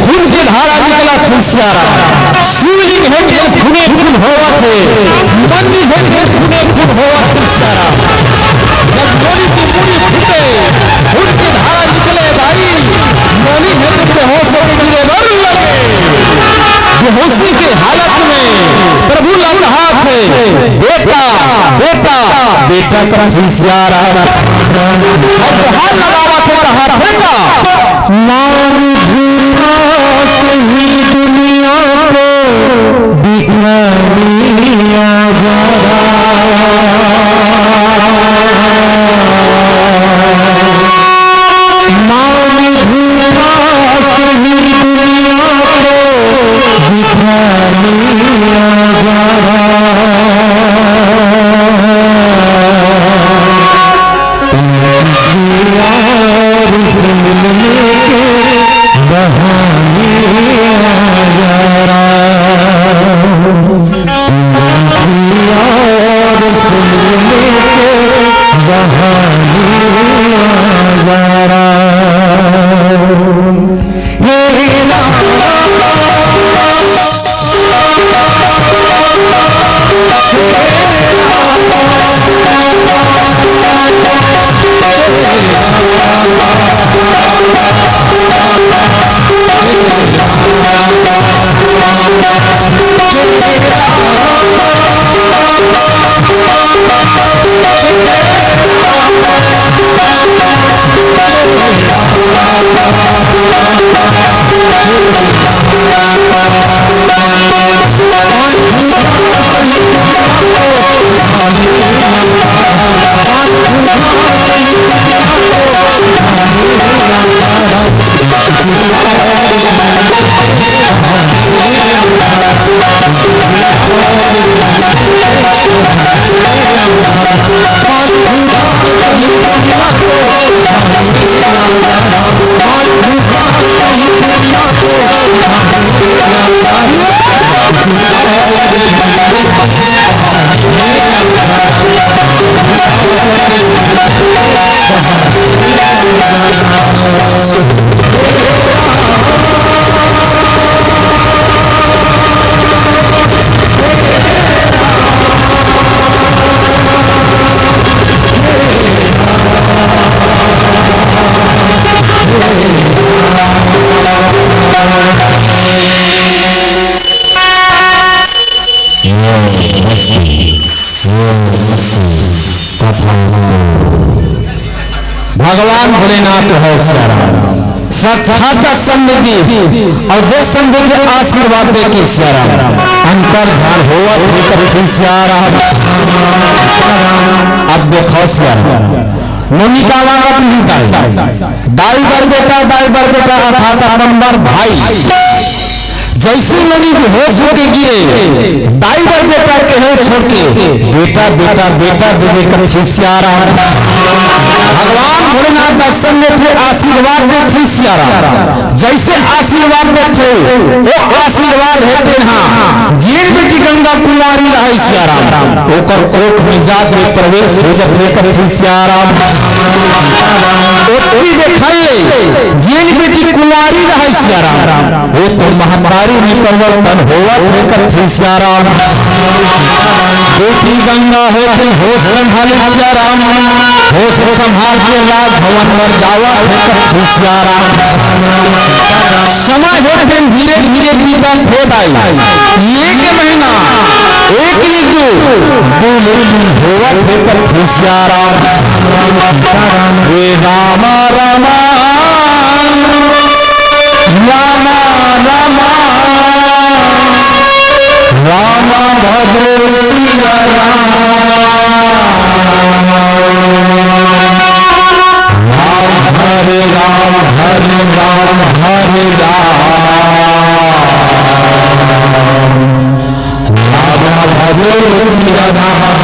खून के धारा निकलथे सियारा। शिवलिंग हे तेन खूने खून होवत हे, मंदिर हे तेन खूने खून होवत हे सियारा। जब नोनी के मुड़ी फूटे, खून के धारा निकले दाई, नोनी हे तेन बेहोश होके गिरे बर लगे। बेहोशी के हालत में प्रभु ला कहाथे, बेटा, बेटा, बेटा कथे सियारा। अब हाथ लगावथे, कहाथे का? नाम झूठा सही दुनिया को दिखाने आ जा रहा। नाम झूठा सही दुनिया को दिखाने आ जा रहा। तुम किसी और से मिलने के बहाने आ जा रहा। किसी और से मिलने के बहाने आ जा रहा। भगवान भोलेनाथ हे सियाराम, साक्षात दर्शन दे दिस अउ दर्शन दे के आशीर्वाद दे के सियाराम, अंतर ध्यान होवत हे कथे सियाराम। अब देखो सियाराम, नोनी का आवाज अब नहीं दाई, दाई बर बेटा, दाई बर बेटा, अर्थात अपन बर भाई। जइसे नोनी बेहोश होके गिरे, दाई बर बेटा कहे छोड़ के, "बेटा, बेटा, बेटा," दे दे कथे सियाराम। भगवान भोलेनाथ दर्शन देथे, आशीर्वाद देथे सियाराम। जइसे आशीर्वाद देथे, वो आशीर्वाद हे तेन हा, जेन बेटी गंगा कुंवारी रहय सियाराम, ओकर कोख में जाके प्रवेश हो जथे कथे सियाराम। ओतकी देखल ले, जेन बेटी कुंवारी रहय सियाराम, वो तो महतारी में परिवर्तन होवत हे कथे सियाराम। बेटी गंगा होथे होश संभाल सियाराम, होश संभाल के राज भवन बर जावत हे कथे सियाराम। समय होथे धीरे धीरे बीतत हे दाई, एक महीना, एक ऋतु, दू ऋतु होवत हे कथे सियाराम। हे रामा रामा, रामा रामा, रामा भजो सिया राम। राम हरे राम, हरे राम, हरे राम। राम भजो सिया राम।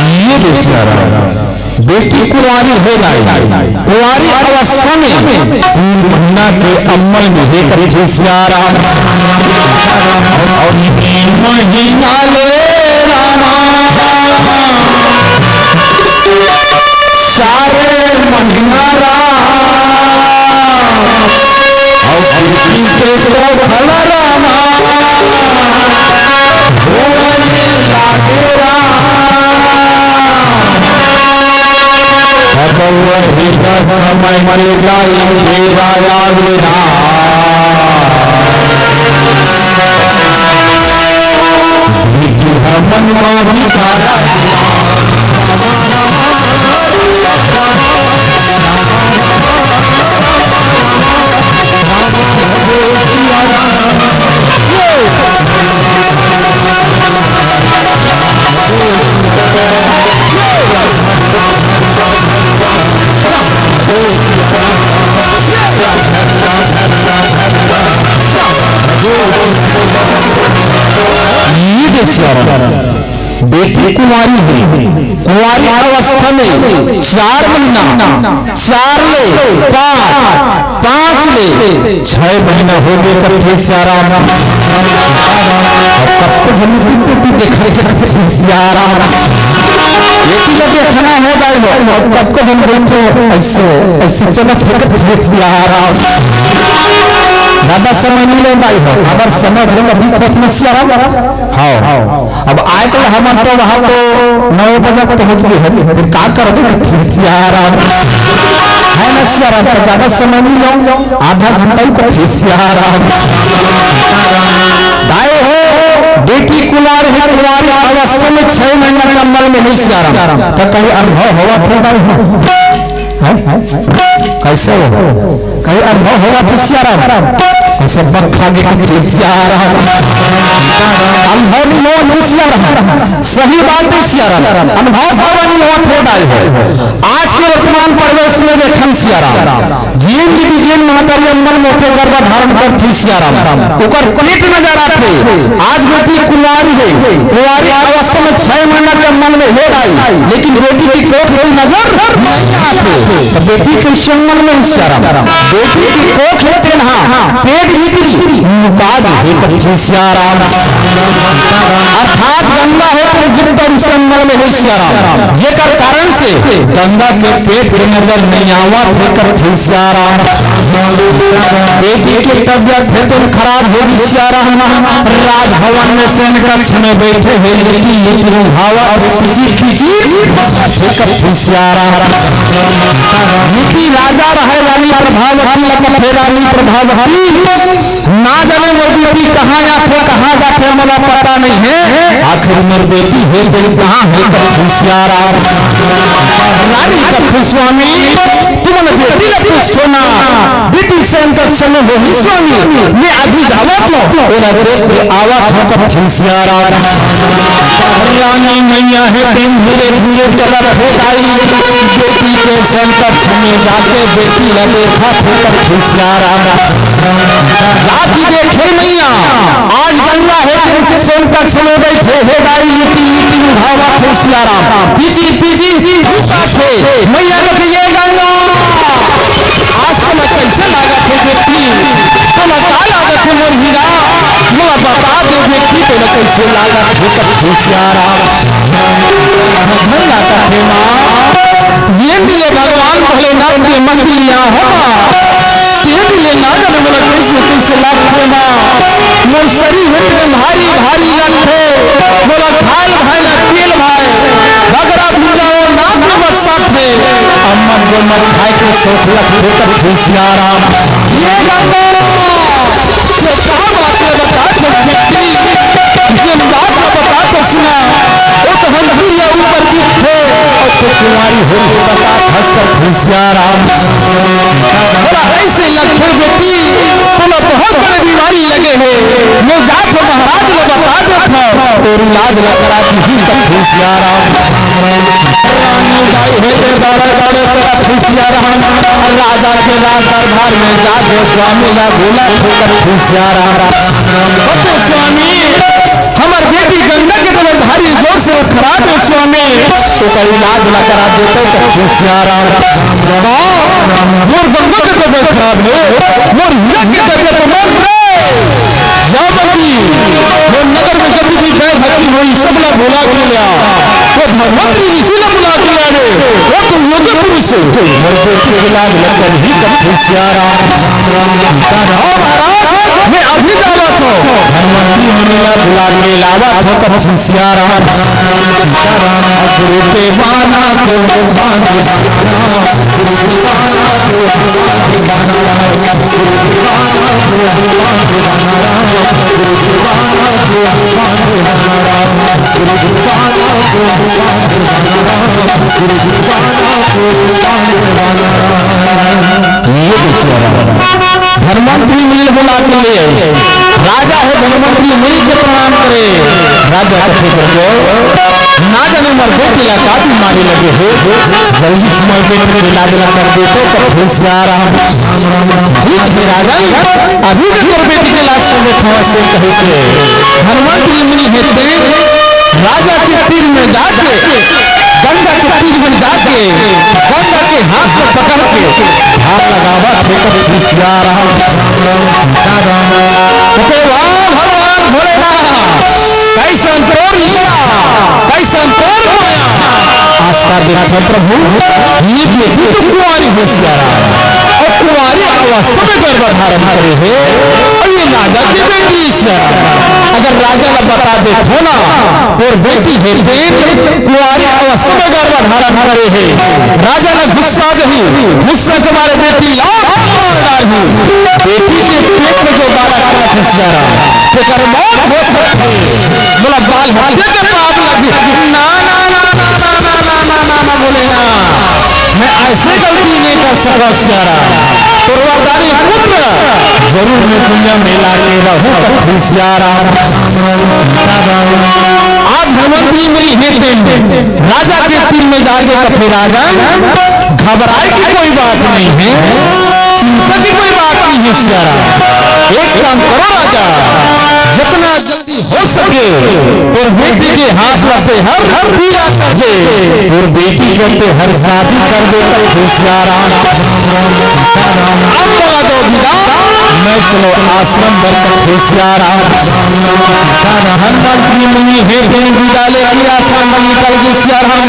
ये दे सिया राम। बेटी कुंवारी हे दाई, कुंवारी अवस्था में तीन महीना के अमल में हे कथे सिया राम। अउ तीन महीना ले रामा, चार महीना राम, अउ बेटी के तो भला रामा, होने लागे राम। अब वही दस समय में गाई तेरा याद ना। विधि हमन मा विचारा। ये दे सिया राम, बेटी कुंवारी हे, कुंवारी अवस्था में चार महीना, चार ले पाँच, पाँच ले छह महीना हो गे कथे सिया राम। अउ कतको झन टुटपुटी देखत हे कथे सिया राम। बेटी ला देखना हे दाई हो, अउ कतको झन बइठे अइसे, अइसे चलत हे कथे सिया राम। जादा समय नइ ले दाई हो, अगर समय घलो अधिक होत ना सिया राम। हाँ। अब आए तो हमन तो वहाँ तो नौ बजे पहुँच गे हन, फिर का करबे कथे सिया राम। हे ना सिया राम, तो जादा समय नइ लो, आधा घंटा ही कथे सिया राम। दाई हो, बेटी कुंवारी हे, कुंवारी अवस्था में छह महीना के अमल में हे सिया राम, तो कहीं अनुभव होवत हे दाई हो? हैं? कइसे हो? कहीं अनुभव होवत हे सिया राम? कइसे बखा गे कथे सिया राम? अनुभव नइ होवत हे सिया राम। सही बात हे सिया राम, अनुभव काबर नइ होवत हे दाई हो? आज के वर्तमान परिवेश में देखन सिया राम, जेन दीदी जेन महतारी अम्मल मोथे गर्भ धारण करथे सिया राम, ओकर पेट नजर आथे। आज बेटी कुंवारी हे, कुंवारी अवस्था में छह महीना के अम्मल में हे दाई, लेकिन बेटी के कोख में नजर नइ आथे। त बेटी कइसे अम्मल में हे सिया राम? बेटी के कोख हे तेन हा पेट भीतरी लुका गे हे कथे सिया राम। अर्थात गंगा हे तेन गुप्त रूप से जंगल में हे सियाराम, जेकर कारण से गंगा के पेट के नजर नहीं आवत हे, कथे सियाराम। बेटी के तबियत हे तेन खराब हो गे सियाराम। राजभवन में शयन कक्ष में बैठे हे, लिटिल लिटिल उघावत हे, खिची खिची, हे कथे सियाराम। नीति राजा रहे रानी प्रभावती, कथे रानी प्रभावती। ना जाने मोर बेटी कहाँ आथे, कहाँ जाथे, मोला पता नहीं हे। आखिर मोर बेटी हे तेन कहाँ हे, कथे सियाराम। रानी कथे स्वामी, तुमन बेटी ला पूछथो ना, बेटी शयन कक्ष में होही स्वामी, मैं अभी जावत हँव, ओला देख के आवत हँव, कथे सियाराम। रानी मैया हे तेन धीरे धीरे चलत हे दाई, बेटी के शयन कक्ष में जाके बेटी ला देखत हे, कथे सियाराम। राती देखे मैया, आज गंगा हे तेन शयन कक्ष में बैठे हे दाई, लिटिल लिटिल उघावत हे सियाराम। पीची पीची फूँकत हे। मैया कथे, ये गंगा, आज तोला कइसे लागत हे बेटी? तोला का लागत हे मोर हीरा? मोला बता दे बेटी, तोला कइसे लागत हे, कथे सियाराम। गंगा कथे माँ, जेन दिन ले भगवान भोलेनाथ के मंदिर आए हँव माँ, तेन दिन ले ना जाने मोला कइसे कइसे लागत हे माँ। मोर शरीर हे तेन भारी भारी लगथे, मोला खाए भाए ना तेल भाए, बगरा भुंजावत नाक में मत साथे, अम्मन गोल मत खाए के शौक लगथे, कथे सियाराम। ये गंगा, ये का बात हे बता दे बेटी, जेन बात ला बता ससुना, ओ तो हम दुनिया ऊपर दिखथे, अउ तो कुंवारी होके बता धस, कथे सियाराम। मोला अइसे लगथे बेटी, तोला बहुत बड़े बीमारी लगे हे, मैं जात हँव महाराज ला बता देत हँव, तोर इलाज ला करा दिही, कथे सियाराम। रानी दाई हे तेन दौड़े दौड़े चलत हे सियाराम, राजा के राज दरबार में जाके स्वामी ला बोलत हे, कथे सियाराम। कथे स्वामी, हमर बेटी गंगा के तबियत भारी जोर से खराब हे स्वामी, ओकर इलाज ला करा देते, कथे सियाराम। मोर गंगा के तबियत खराब हे, मोर हीरा के तबियत मर रे। जावत ही मोर नगर में जतनी भी बैद हकीम होही, सब ला बुला के ले आ। वो धनवंतरी ऋषि ला बुला के ले आ रे। वो तो योगी पुरुष हे। मोर बेटी के इलाज ला करही, कथे सियाराम। हाँ महाराज, मैं अभी जावत हँव। धनवंतरी मुनि ला बुला के लावत हँव, कथे सियाराम। सीताराम गुरु के बाना को बांध, गुरु के बाना को बांध, गुरु के बाना को बांध, गुरु के बाना को बांध, गुरु के बाना को बांध। ये दूसरा रावण। धनवंतरी मुनि ला बुला के ले आइस। राजा हे धनवंतरी मुनि के प्रणाम करे। राजा कथे, "प्रभु, ना जाने मोर बेटी ला का बीमारी लगे हे, जल्दी से मोर बेटी के इलाज ला कर दे तो।" कथे सियाराम। "ठीक हे राजन, अभी मैं तोर बेटी के इलाज कर देत हँव," अइसे कहिके धनवंतरी मुनि हे तेन राजा के तीर में जाके, गंगा के तीर में जाके, गंगा के हाथ ला पकड़ के ध्यान लगावत हे, कथे सियाराम। कथे, "वाह भगवान भोलेनाथ, कइसन तोर लीला, कइसन तोर माया।" आज का देखथे प्रभु, ये बेटी तो कुंवारी हे सियाराम, अउ कुंवारी अवस्था में गर्भ धारण करे हे, अउ ये राजा के बेटी हे सियाराम। अगर राजा ला बता देथों ना, तोर बेटी हे तेन कुंवारी अवस्था में गर्भ धारण करे हे। राजा ला गुस्सा आ जाही, गुस्सा के मारे बेटी ला मार डारही। बेटी के पेट में जो बालक हे सियाराम, तेकर मौत हो सकथे। मोला बाल हत्या के पाप लगही। ना, ना, ना, बोले ना। मैं अइसे गलती नइ कर सकँव सियाराम। तोर वरदानी पुत्र जरूर मैं दुनिया में लाके रहूँ, कथे सियाराम। आज धनवंतरी मुनि हे तेन राजा के तीर में जाके कथे, "राजन, घबराए की कोई बात नहीं हे, चिंता की कोई बात नहीं हे सियाराम। एक काम करो राजा, जतना जल्दी हो सके तोर बेटी के हाथ ला तेहर पूरा कर दे, तोर बेटी के तेहर शादी कर दे," कथे सियाराम। अब बता दो बिदा, चलो आश्रम बर कथे सियाराम। हनुमंत जी मुनि हे तेन बिदा लेके आश्रम बर निकल गे सियाराम।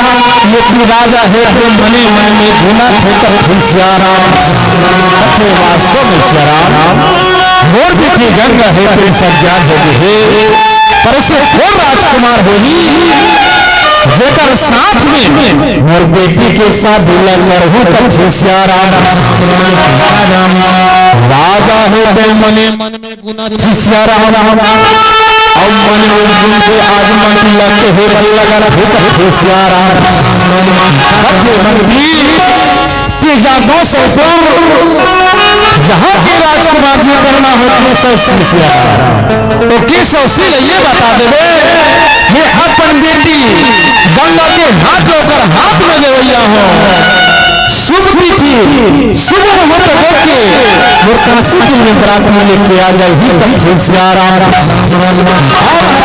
ये कि राजा हे तेन मने मन में गुना थे कथे सियाराम। कथे वास्तव में सियाराम, मोर बेटी गंगा हे तेन सज्ञान हो गे हे, पर से घोर राजकुमार होही, जेकर साथ में मोर बेटी के शादी ला करहूं कथे सियाराम। राजा हे तेन मने मन में गुना थे सियाराम। अब मन में गुन के आज मन लग हे बल्लगर थे कथे सियाराम। कथे मंत्री कि जादो सौपुर जहाँ के राजकुमार जी करना हो के सौसी सियाराम। तो के सौसी ले ये बता देवे, मैं अपन बेटी गंगा के हाथ ओकर हाथ में देवैया हो। शुभ तिथि, शुभ मुहूर्त होके मोर काशी के लिए बराती लेके आ जाए ही कथे सियाराम।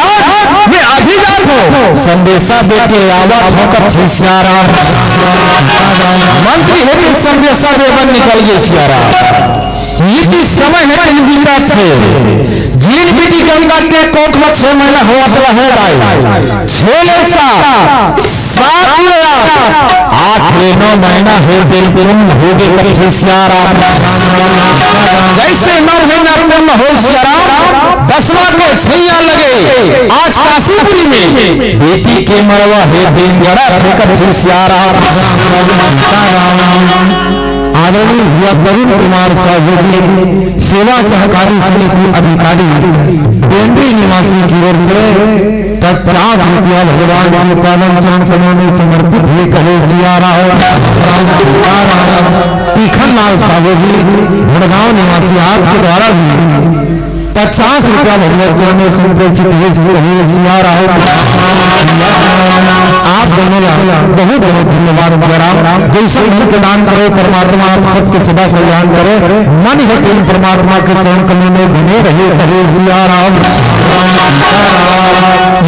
और आज मैं अभी जात हो संदेशा देके आवत हो कथे सियाराम। मंत्री हे कि संदेशा देवन निकल गे सियाराम। ये कि समय हे कहीं बीता थे। जिन बेटी गंगा के कोख में छह महीना होवत रहे भाई, छह ले सात, सात ले आठ, आठ ले नौ महीना हो गे, बिल्कुल हो गे कथे सियाराम। जैसे नौ महीना पूर्ण हो सियाराम, दसवां के छैया लगे आज काशीपुरी में बेटी के मड़वा हे दिन गड़ा थे कथे सियाराम। आदरणीय भैया तरुण कुमार साहू जी, सेवा सहकारी समिति अधिकारी, बेंडरी निवासी की ओर से पचास रुपया भगवान के पावन चरण कमल में समर्पित हुए कहे सियाराम। तीखन लाल साहू जी, भड़गांव निवासी, आपके द्वारा भी पचास रुपया भगवत चरण में संप्रेषित हुए, हुए सियाराम। आप दोनों का बहुत बहुत धन्यवाद सियाराम। जैसे मन के दान करो परमात्मा, आप सबके सदा कल्याण करे। मन हे तेन परमात्मा के चरण कमल में बने रहे, कहे सियाराम।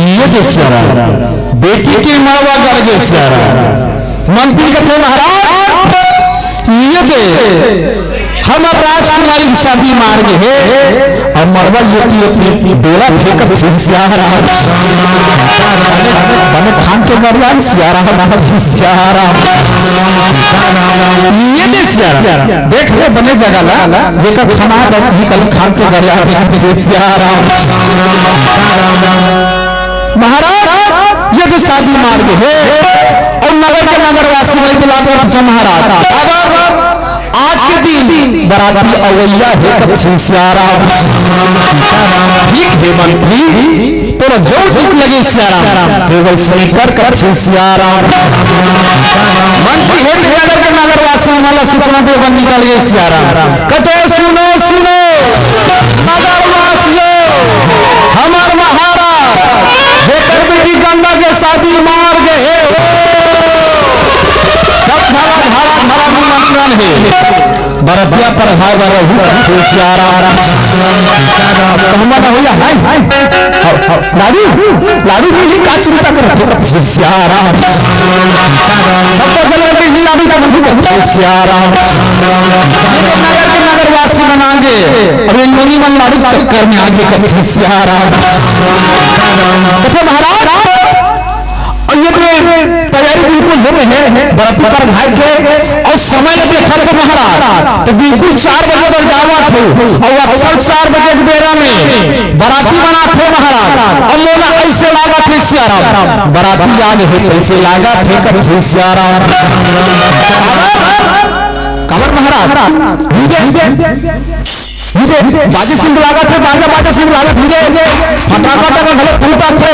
ये दे सियाराम, बेटी के मड़वा गड़ गे सियाराम। मंत्री कथे महाराज, ये दे हमर राजकुमारी के शादी मार गे हे, अउ मड़वा ये कि, ये कि बेरा थे कथे सियाराम। बने खान के गड़ियान सियाराम, सियाराम। ये दे सियाराम, देख ले बने जगह ला, जेकर खाना निकल खान के गड़ियान थे कथे सियाराम। महाराज, ये दे शादी मार गे हे, अउ नगर के नगरवासी वही बिलाप करथे महाराज। अब आज के दिन बराती अवैया हे कथे सियाराम। ठीक हे मंत्री, तोला जो ठीक लगे सियाराम, ते वैसने कर कथे सियाराम। मंत्री हे नगर के नगरवासी मन ला सूचना देवन निकल गे सियाराम। कथे सुनो सुनो नगरवासियों, हमर महाराज जेकर बेटी गंगा के शादी मार गे हे, सब झगड़ा झगड़ा झगड़ा निमंत्रण हे। बरतिया पर भाई बर रहू कथे सियाराम। कहना ना होइया है। लाडू, लाडू भी ही का चिंता करत हो कथे सियाराम। सबको जल के ही लाडू का बंधु कथे सियाराम। नगर के नगरवासी मन आगे, अब इन मुनि मन लाडू चक्कर में आगे कथे सियाराम। कथे महाराज, अउ ये तो तैयारी बिल्कुल हो गे हे, बराती कर भाई के, अउ समय ल देखत हो महाराज, तो बिल्कुल चार बजे बर जावत हो, अउ अक्सर चार बजे के बेरा में बराती मन आथे महाराज। अब मोला अइसे लागत हे सियाराम, बराती आ गे हे, कइसे लागत हे कथे सियाराम। काबर महाराज, ये दे, बाजे सिंह लागत हे, बाजा बाजे सिंह लागत हे, फटाका टका घलो फूटत हे।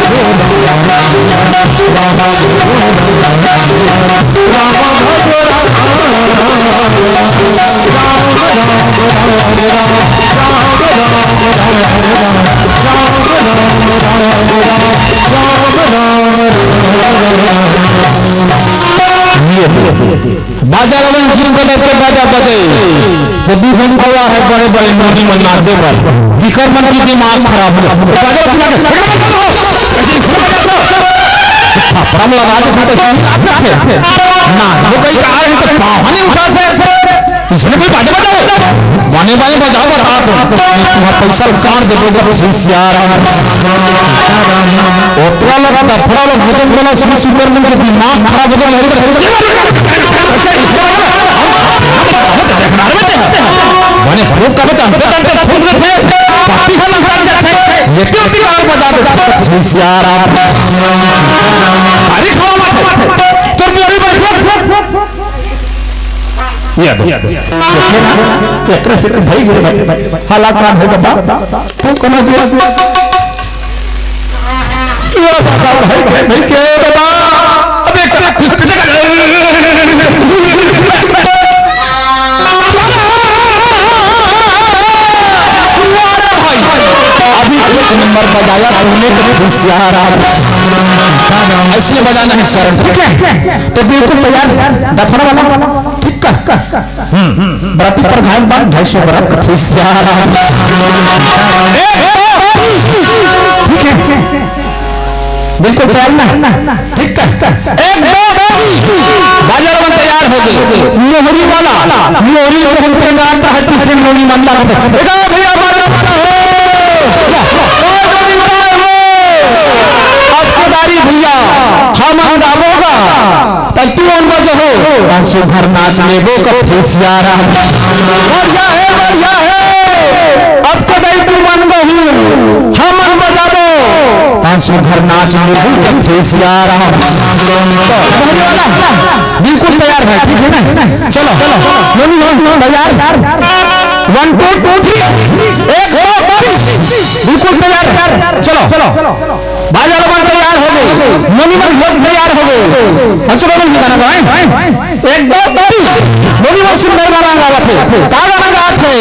बाजा वाला जिम के टाइप के बाजा बजे, तो दू झन गवार हे बड़े बड़े नोनी मन नाचे बर, दिकर मन के दिमाग खराब हो जाए। बाजा बजा के, थपड़ा में लगा दे, थोड़ा सा आप रखे। ना, वो कहीं कहा रहे तो पाँव नहीं उठाते। इसने कोई बाजा बजाओ, बने बने बजाओ, बता दो। तुम्हारा पैसा काट दे, बोल दो, श्री सिया राम। ओतरा लोग, तफरा लोग, भजन वाला श्री सुंदर मन के दिमाग खराब हो गया। बने फूक का बता, अंते तंते फूक देते, पापी है, लंका जाते, ये क्यों बिगाड़ बजा देते? श्री सिया राम। अरे खाओ मत, तो मेरी बात ये दे। देखे ना? एकरा से तो भाई गिर भाई। हालात काम है बाबा। तू कना जो ये बाबा भाई, भाई, भाई, के बाबा? अबे, अभी एक नंबर बजाया तूने तो श्री सिया राम। ऐसे बजाना है शरण, ठीक है? तो बिल्कुल तैयार, दफन वाला, ठीक है? हम्म, बराती पर घायल बांध, ढाई सौ बरात का श्री सिया राम। ठीक है, बिल्कुल तैयार ना, ठीक है? एक, दो, बाजा वाला तैयार हो गए। मोहरी वाला, मोहरी मोहन प्रकार का है, तीसरे मोहरी मामला का। ए भैया, बाजा वाला हो। अब केदारी भैया, हम गाबो गा, त तू मन बजहू, पाँच सौ घर नाच लेबो का श्री सिया राम। बढ़िया है, बढ़िया है। अब केदारी तू मन बहू, हम मन बजाबो, पाँच सौ घर नाच लेबो का श्री सिया राम। बढ़िया वाला, बिल्कुल तैयार है, ठीक है ना? चलो, नोनी हो, तैयार? One, two, two, three। एक, दो, तीन। बिल्कुल तैयार। चलो, चलो। बाजा वाला मन तैयार हो गए, नोनी मन लोग तैयार हो गए। अच्छा, नोनी गाना गाए। एक, दो, तीन। नोनी मन सुंदर गाना गावत हे। का गाना गावत हे?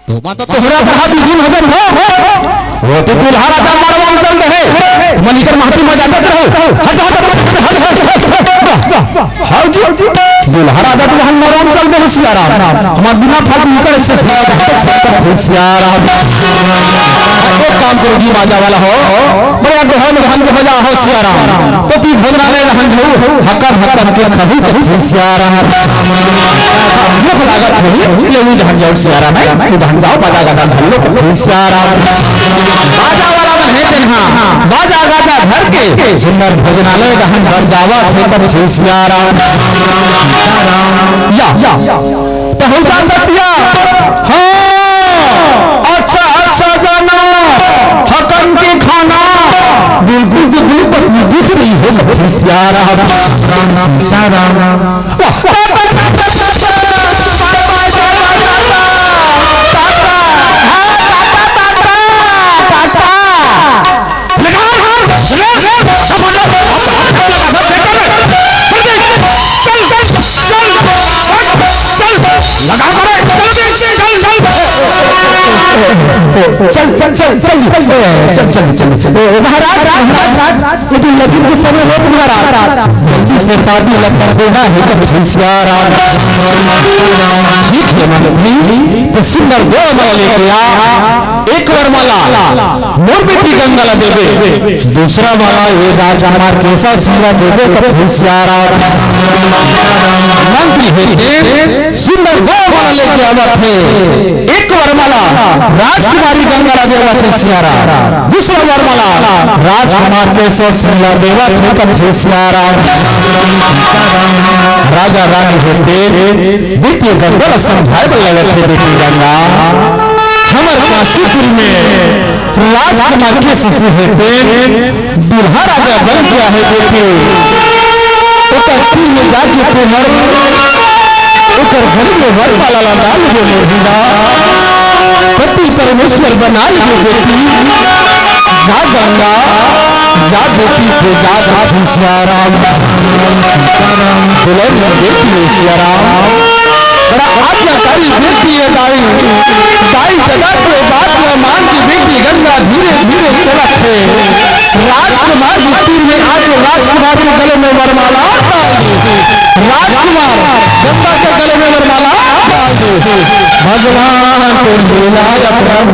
तो माता तोहरा कहा बिघिन हो गए हो। वो तो दुल्हा राजा मड़वा में चल रहे। मनिकर महती मजा करत रहो। हट, हट, हट, हट, हट, हट। हाँ जी। दुल्हा राजा तो वहाँ मड़वा में चल रहे सिया राम। हमार बिना फालतू निकल से सिया राम। एक काम करो जी, बाजा वाला हो। बड़े अगहन गहन के बजा हो सिया राम। तो ती भोजनालय रहन जाऊ। हकन हकन के खहू के सिया राम। भूख लागत होही, ले उ दहन जाओ सिया राम, उ दहन जाओ, बाजा गाजा धर लो, कथे सिया राम। बाजा वाला मन हे तेन हा, बाजा गाजा धर के सुंदर भोजनालय दहन बर जावा थे, कथे सिया राम। या, या, तो हो जाता सिया। हाँ, अच्छा, अच्छा जाना, हकन के खाना, बिल्कुल दुबली पतली दिख रही है, कथे सिया राम। चल, चल, चल, चल, ए, चल, चल, चल। ए, महाराज, महाराज, ये तो लगन के समय होत महाराज। जल्दी से शादी ला कर देना हे कथे सिया राम। ठीक हे मंत्री, तो सुंदर देव माला लेके आ। एक वर माला मोर बेटी गंगा ला देबे, दूसरा माला ये राजकुमार केसव सिंह ला देबे कथे सिया राम। मंत्री हे तेन सुंदर देव माला लेके आवत हे। एक वर माला राजकुमारी गंगा ला देवत हे सिया राम। दूसरा वर माला राजकुमार केसव सिंह ला देवत हे कथे सिया राम। राजा रानी हे तेन बेटी गंगा ला समझाए बर लगत हे, बेटी गंगा, हमर काशीपुर में राजकुमार केसव सिंह हे तेन दूल्हा राजा बन गया है बेटी। ओकर तीर में जाके तोहर, ओकर घर में वर माला ला डाल दे मोहिना। पति परमेश्वर बना ले बेटी। जा गंगा, जा बेटी को जा कथे सिया राम। दुल्हन बेटी है सिया राम। बड़ा आज्ञाकारी बेटी है दाई। दाई ददा के बात ला मान के बेटी गंगा धीरे धीरे चलत हे। राजकुमार के तीर में आके राजकुमार के गले में वरमाला डाल दे। राजकुमार गंगा के गले में वरमाला डाल दे। भगवान को मिलाया प्रभु।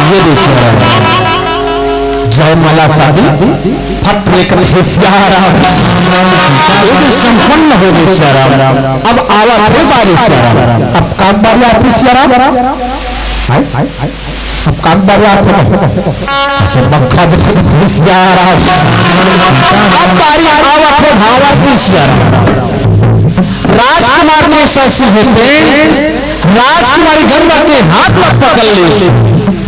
ये देखिए, जयमाला शादी फट ले कथे सिया राम। ये भी संपन्न हो गए सिया राम। अब आवत हे बारी सिया राम। अब काग बारी आथे सिया राम। हाय, हाय, हाय। अब काग बारी आथे। ऐसे मक्खा जैसे कथे सिया राम। अब बारी आवत हे भावर की सिया राम। राजकुमार केसव सिंह हे तेन राजकुमारी गंगा के हाथ ला पकड़ लिस।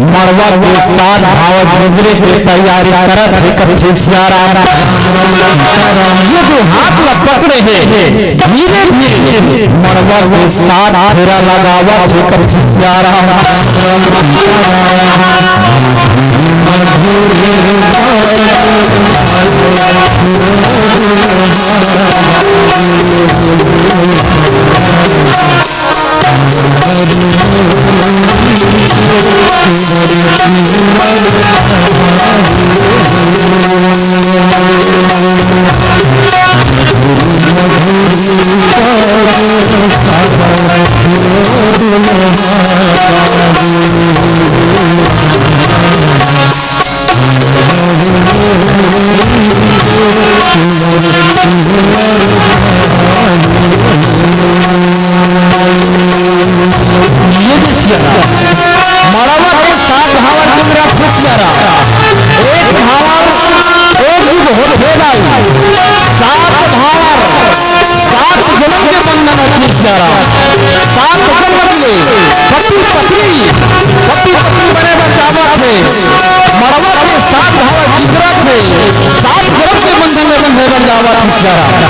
मड़वा के सात भाव गुजरे के तैयारी करत हे कथे सिया राम। ये दे हाथ ला पकड़े हे, धीरे धीरे मड़वा के सात फेरा लगावत हे कथे सिया राम। ये देखिए ना, मड़वा के सात भावर गुजरत हे सिया राम। एक भावर ओ युग होत हे दाई, सात भावर, सात जनम के बंधन होत हे सिया राम। सात जनम के पति पत्नी, पति पत्नी बने बर जावत हे। मड़वा के सात भावर गुजरत हे, सात जनम के बंधन में बंधे बर जावत हे सिया राम।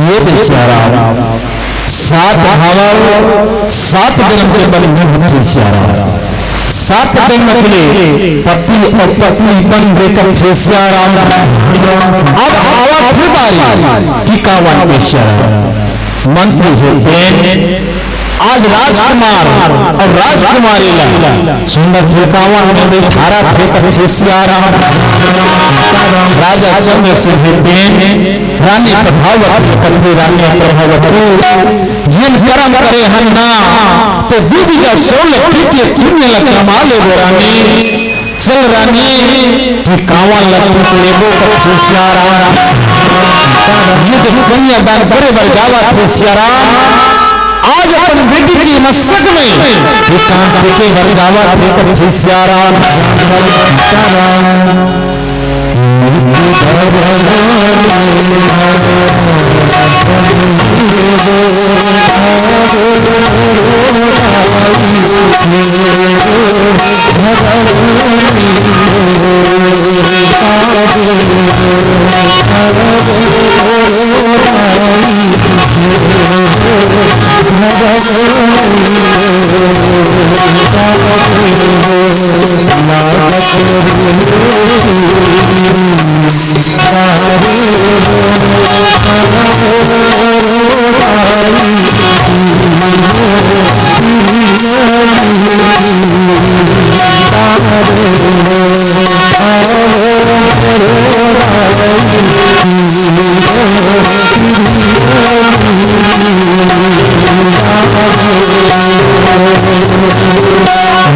ये बेचारा सात भावर, सात जन्म के बंधन होथे सियाराम। सात जन्म के लिए पति और पत्नी बन देकर थे सियाराम। अब आवा फिर बारी टिकावन के सियाराम। मंत्री हे तेन, आज राजकुमार और राजकुमारी ला सुंदर टिकावन में बैठारा थे कथे सियाराम। राजा चंद्र सिंह हे तेन, रानी प्रभावती, पत्नी रानी प्रभावती, जिन करम करे हन ना, तो दू बीघा चौल पीट के पुण्य ल कमा लेबो रानी। चल रानी, टिकावन ल पीट लेबो कथे सियाराम। ये तो कन्यादान करे बर जावत हे सियाराम। आज अपन बेटी के मस्तक में टिकावन टिके बर जावत हे कथे सियाराम।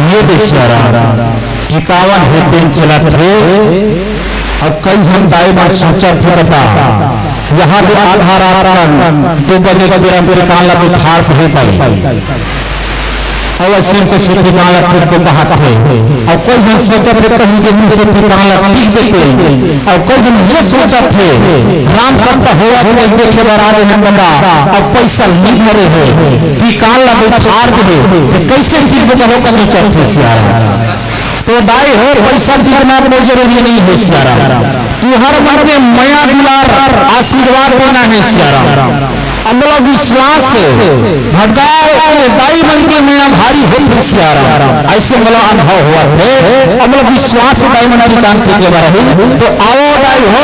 ये बेचारा टिकावन हे तेन चलत हे। अब कई झन दाई मन सोचत हे, बता, यहाँ दे आधा रात कन दो बजे के बेरा टिकावन ला बिठार के हे पाई। अब अइसन कइसे टिकावन ला टूट के कहत हे। अब कई झन सोचत हे, कहीं के मुंह से टिकावन ला पीट देते। अब कई झन ये सोचत हे, राम सत्ता होवत हे, देखे बर आ रहे हैं बंदा, अब पैसा नहीं भरे हे, टिकावन ला बिठार दे हे, तो कैसे ठीक बता हो, सोचत हे सियाराम। तो दाई हो, पैसा जीतना कोई जरूरी नहीं हे सियाराम। तुहर मन के मया दुलार आशीर्वाद देना हे सियाराम। हमला विश्वास हे, भटगांव के दाई मन के मया भारी होथे सियाराम। अइसे हमला अनुभव होवत हे, हमला विश्वास हे दाई मन के दान के बर ही। तो आओ दाई हो,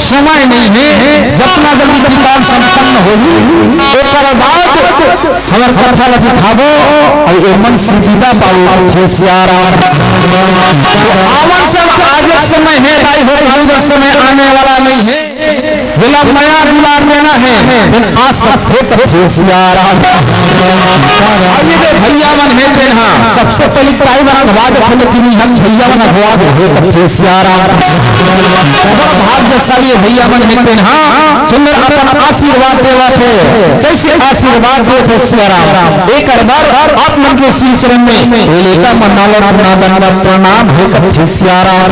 समय नहीं हे, जतना जल्दी टिकावन संपन्न होही, ओकर बाद हमर कथा ल दिखाबो, अउ एमन से विदा पाओ, कथे सियाराम। तो आवन सब आज एक समय हे, दाई हो, काल एक समय आने वाला नहीं हे। जेला मया दुलार देना हे, बिन आ सकथे, कथे सियाराम। अब ये दे भैया मन हे तेन हा, सबसे पहले ताई मन अगवा देथे, लेकिन हम भैया मन अगवा दे हे, कथे सियाराम। बड़ा भाग्यशाली भैया मन हे तेन हा, सुंदर अपन आशीर्वाद देवत हे, जैसे आशीर्वाद देत हे सियाराम। एकर बर आप मन के श्री चरण में लेता मनावत नादन का प्रणाम हे कथे सियाराम।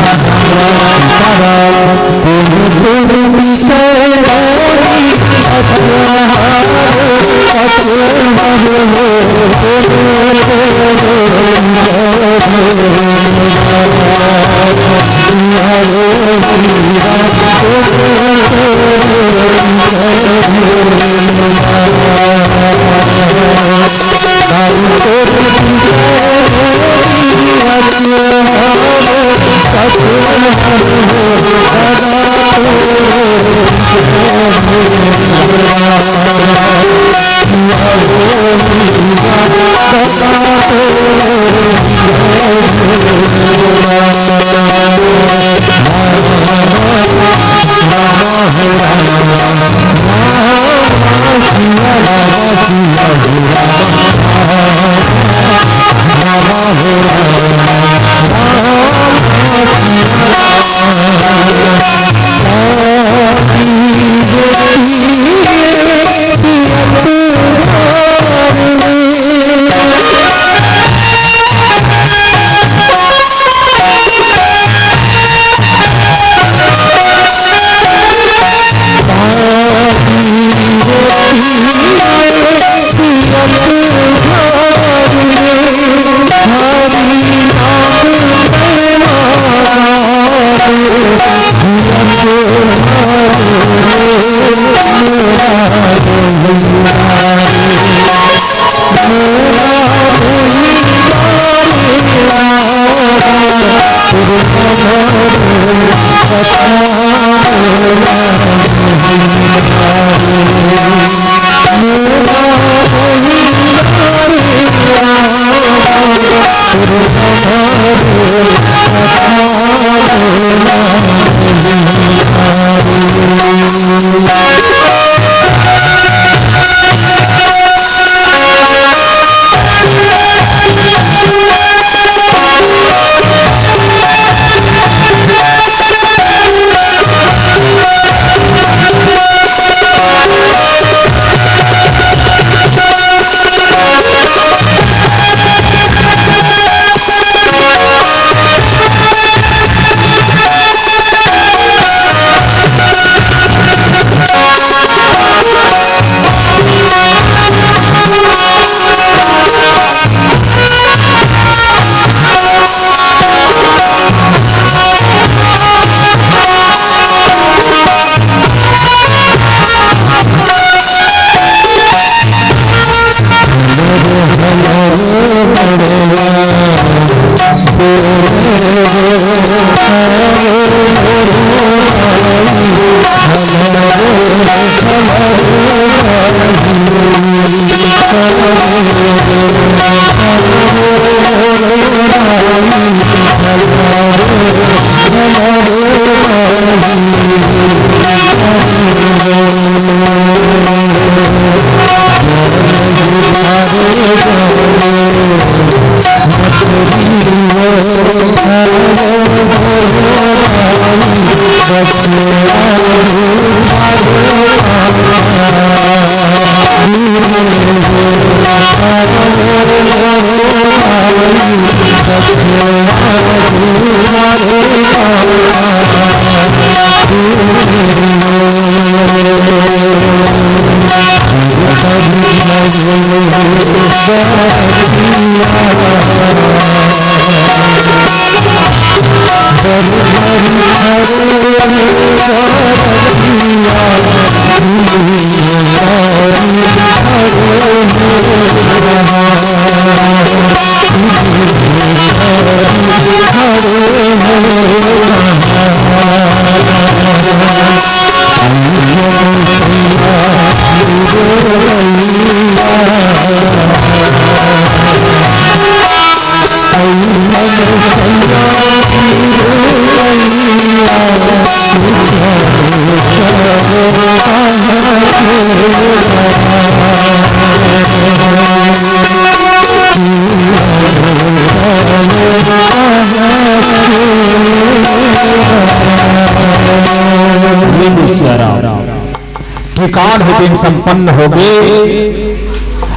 टिकावन हे तेन संपन्न होगे।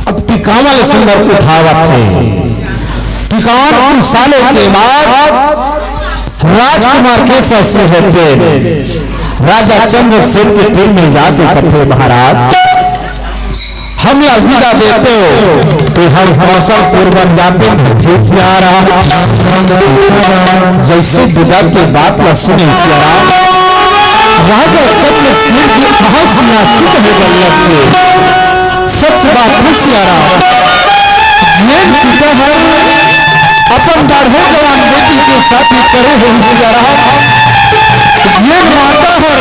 अब टिकावन ले सुंदर उठावत हे। टिकावन उसाले के बाद राजकुमार के ससुर होते राजा चंद्रसेन के तीर में जाके कथे, महाराज, हमला विदा देते हो तो हम कौशलपुर बन जाते हैं। जैसे विदा के बात ला सुने सियाराम, राजा चंद्रसेन के आंख में आंसू बहे बल्लभ के। सच बात है सियाराम, जेन पिता हर अपन बाढ़े जवान बेटी के शादी करे होही सियाराम, जेन माता हर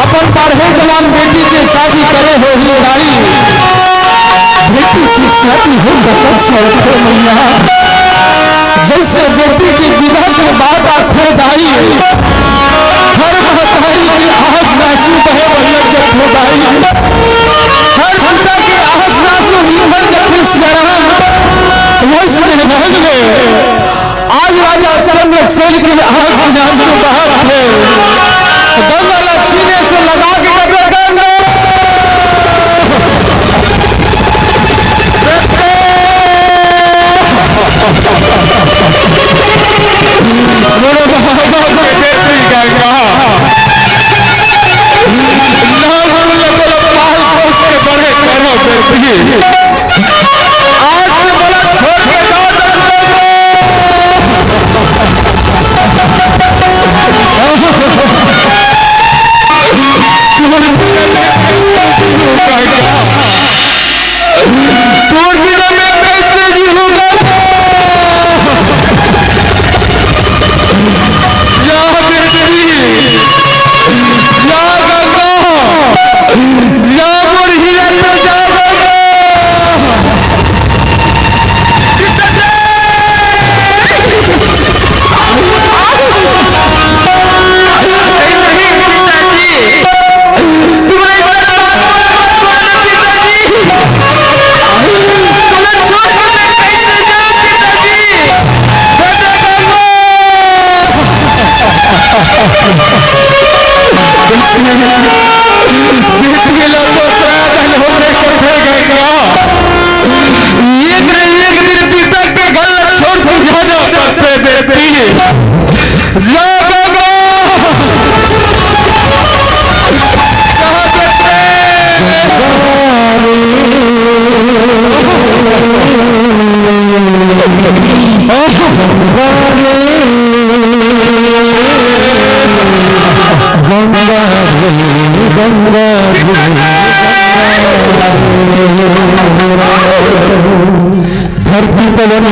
अपन बाढ़े जवान बेटी के शादी करे होही दाई, बेटी की शादी हो बतक चलते मैया। जैसे बेटी की विदा के बाद आथे दाई, हर महतारी के आंख में आंसू बहे बल्लभ जथे दाई, हर पिता के आंख में आंसू निकल जथे सियाराम। वैसने ढंग में आज राजा चंद्रसेन के आंख में आंसू बहत हे। गंगा ला सीने से लगा के कथे, गंगा। मेरे बाबा के बेटी बेटी ला तो सगा होने को थे गंगा। एक न एक दिन पिता के घर ला छोड़ के जाना पड़थे बेटी। जा गंगा। कहाँ बेटी? गंगा रे, गंगा रे, गंगा रे। धरती पवन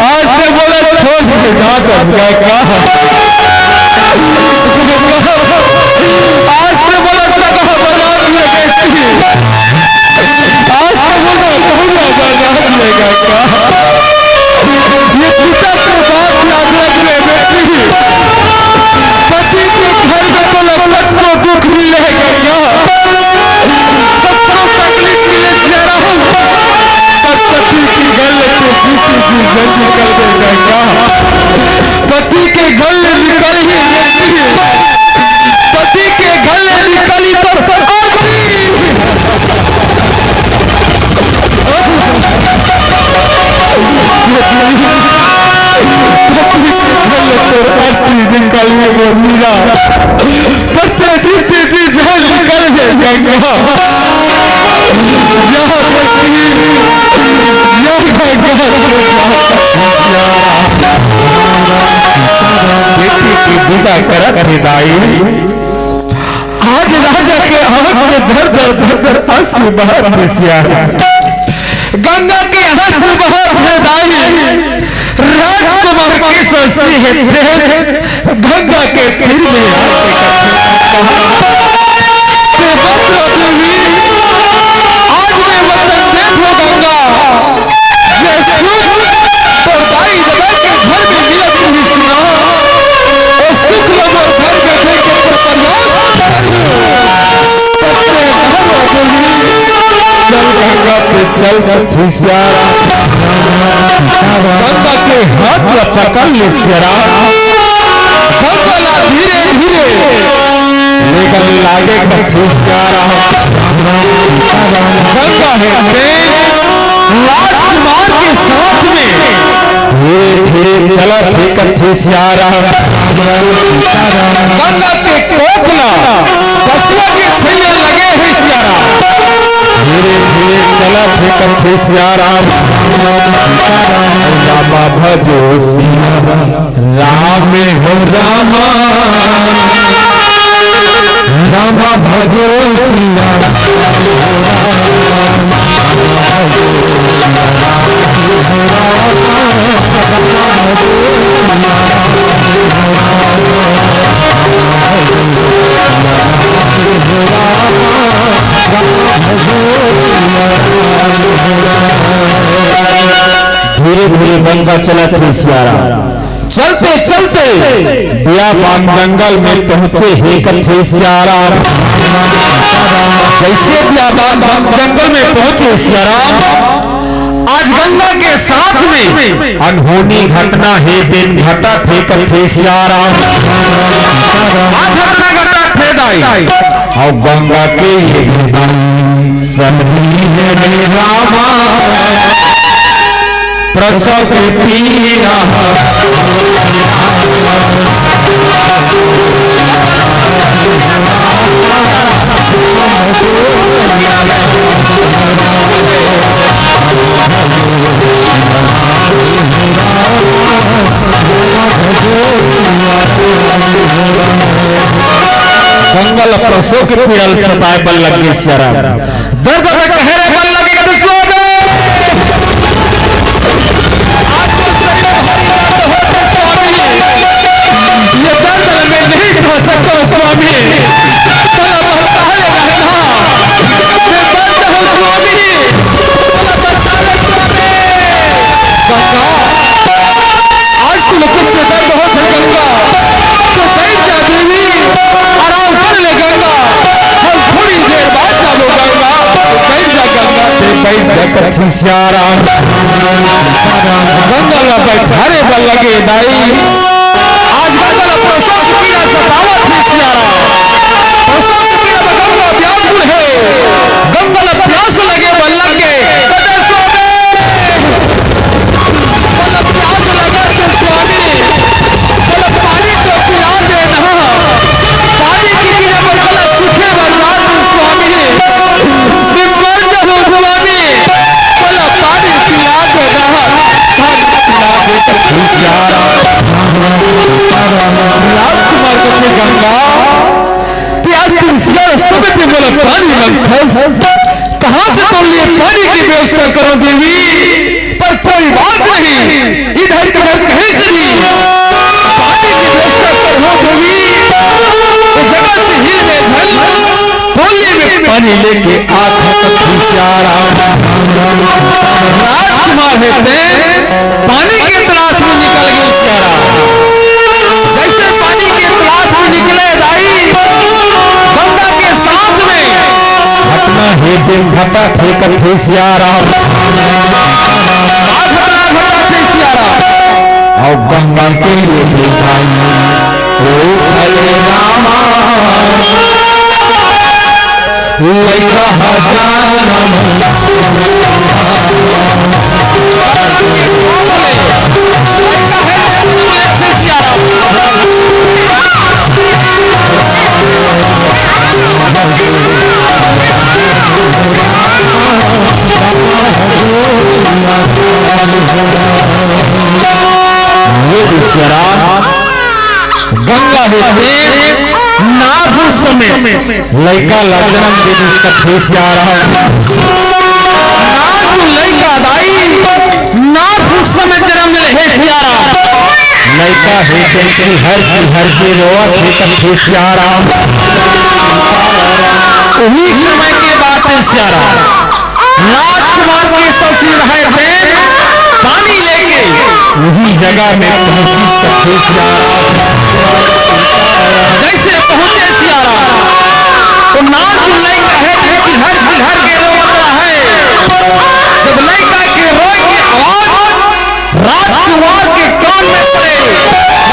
आज से बोला छोड़ दे, ना करूँगा का? आज से बोला सगा बना दिया बेटी। आज से बोला कहूँगा बना दिएगा का? ये पिता के बात याद रख ले बेटी। पति के घर में तो लपट को दुख मिलेगा का? सबको तकलीफ मिले जरा। पर पति की गलती जीती जी जल्दी कर देगा का? पति के घर ले निकल ही, पति के घर ले निकली पर पति के घर ले तो पति निकली वो मीरा। पत्ते जीते जी जान निकल गए गंगा। यह बेटी, यह गंगा। बेटी की विदा करत हे दाई। आज राजा के आँख में धर धर धर धर आंसू बहत हे सिया। गंगा के आंसू बहत हे दाई। राजकुमार के ससी हे प्रेम गंगा के तीर में आके कथे। तो बस रघुवीर, आज मैं वचन देत हों गंगा, जे सुख तो दाई ददा के घर में मिलत रहिस ना, ओ सुख ल मोर घर में देके पर प्रयास करहूं। चल गंगा पे चल, गंगा के हाथ ला पकड़ ले सियारा। गंगा ला धीरे धीरे लेकर लागे कथे सियारा। गंगा हे प्रेम राजकुमार के साथ में। चलत हे कथे सियाराम। गंगा के कोख ला बसवा के छैया लगे हे सियाराम। धीरे धीरे चलत हे कथे सियाराम। रामा भजो सिया राम हो रामा। रामा भजो सिया। धीरे धीरे गंगा चलत हे सियाराम। चलते चलते बियाबान जंगल में पहुंचे हे कथे सियाराम। जैसे बियाबान जंगल में पहुंचे सियाराम, आज गंगा के साथ में अनहोनी घटना हे, दिन घटत हे कथे सियाराम। आ घटना घटत हे दाई, अउ गंगा के ये भी सही है रे रामा। प्रसव के पीरा। गंगा ल प्रसव के पीरा ल सताए बर लग गे सियाराम। दर्द में कहरे बन लगे तो स्वामी। आज तो शरीर भारी दर्द हो रहे स्वामी। ये दर्द मैं नहीं सह सकता हूँ स्वामी। भला बहता है रहना। ये दर्द हो स्वामी। भला बहता है स्वामी। गंगा। आज तुमको से दर्द हो गंगा, तो बैठ जा देवी, आराम कर ले गंगा, हम थोड़ी देर बाद जाबो गंगा, तो बैठ जा गंगा, ते बैठ जा कथी सियाराम। गंगा ला बैठारे बर लगे दाई, आज गंगा ला प्रसव के पीड़ा सतावत हे सियाराम, प्रसव के पीड़ा में गंगा व्याकुल हे, गंगा ला प्यास लगे बर लगे, कदे सोबे। मोला प्यास लगत हे स्वामी, मोला पानी तो पिला दे ना। पानी के बिना मोला सूखे बर ना दे स्वामी। मैं मर जाहूँ स्वामी, मोला पानी पिला दे ना। पानी पिला दे तो खुश यारा। राजकुमार कथे गंगा, कि आज तुलसिया रस्ते में ते मोला पानी मांगथस, कहाँ से तोर लिए पानी की व्यवस्था करो देवी? पर कोई बात नहीं, इधर किधर कहीं से भी पानी की व्यवस्था करो देवी। वो जगह से हिल में झल, कोली में पानी लेके आ था सियाराम। राजकुमार हे ते पानी के तलाश में निकल गे सियाराम। जैसे पानी के तलाश में निकले दाई, गंगा के साथ में घटना हे दिन घटा थे कथे सियाराम। का घटना घटा थे सियाराम? और गंगा के ये दिखाई, ओ भले रामा। लइका हजार ये विश्वराम गंगा हे ते नाभ समेत लइका ला जनम दे दिस कथे सियाराम। नाभ लइका दाई, नाभ समेत जनम ले हे सियाराम। लइका हे ते किहर किहर के रोवत हे कथे सियाराम। उही समय के बात हे सियाराम। राजकुमार के ससुर हे ते पानी लेके उही जगह में पहुंचिस कथे सियाराम। जैसे पहुंचे सियाराम, तो नाच लइका हे ते किहर किहर के रोवत हे। जब लइका के रोए के आवाज राजकुमार के कान में पड़े,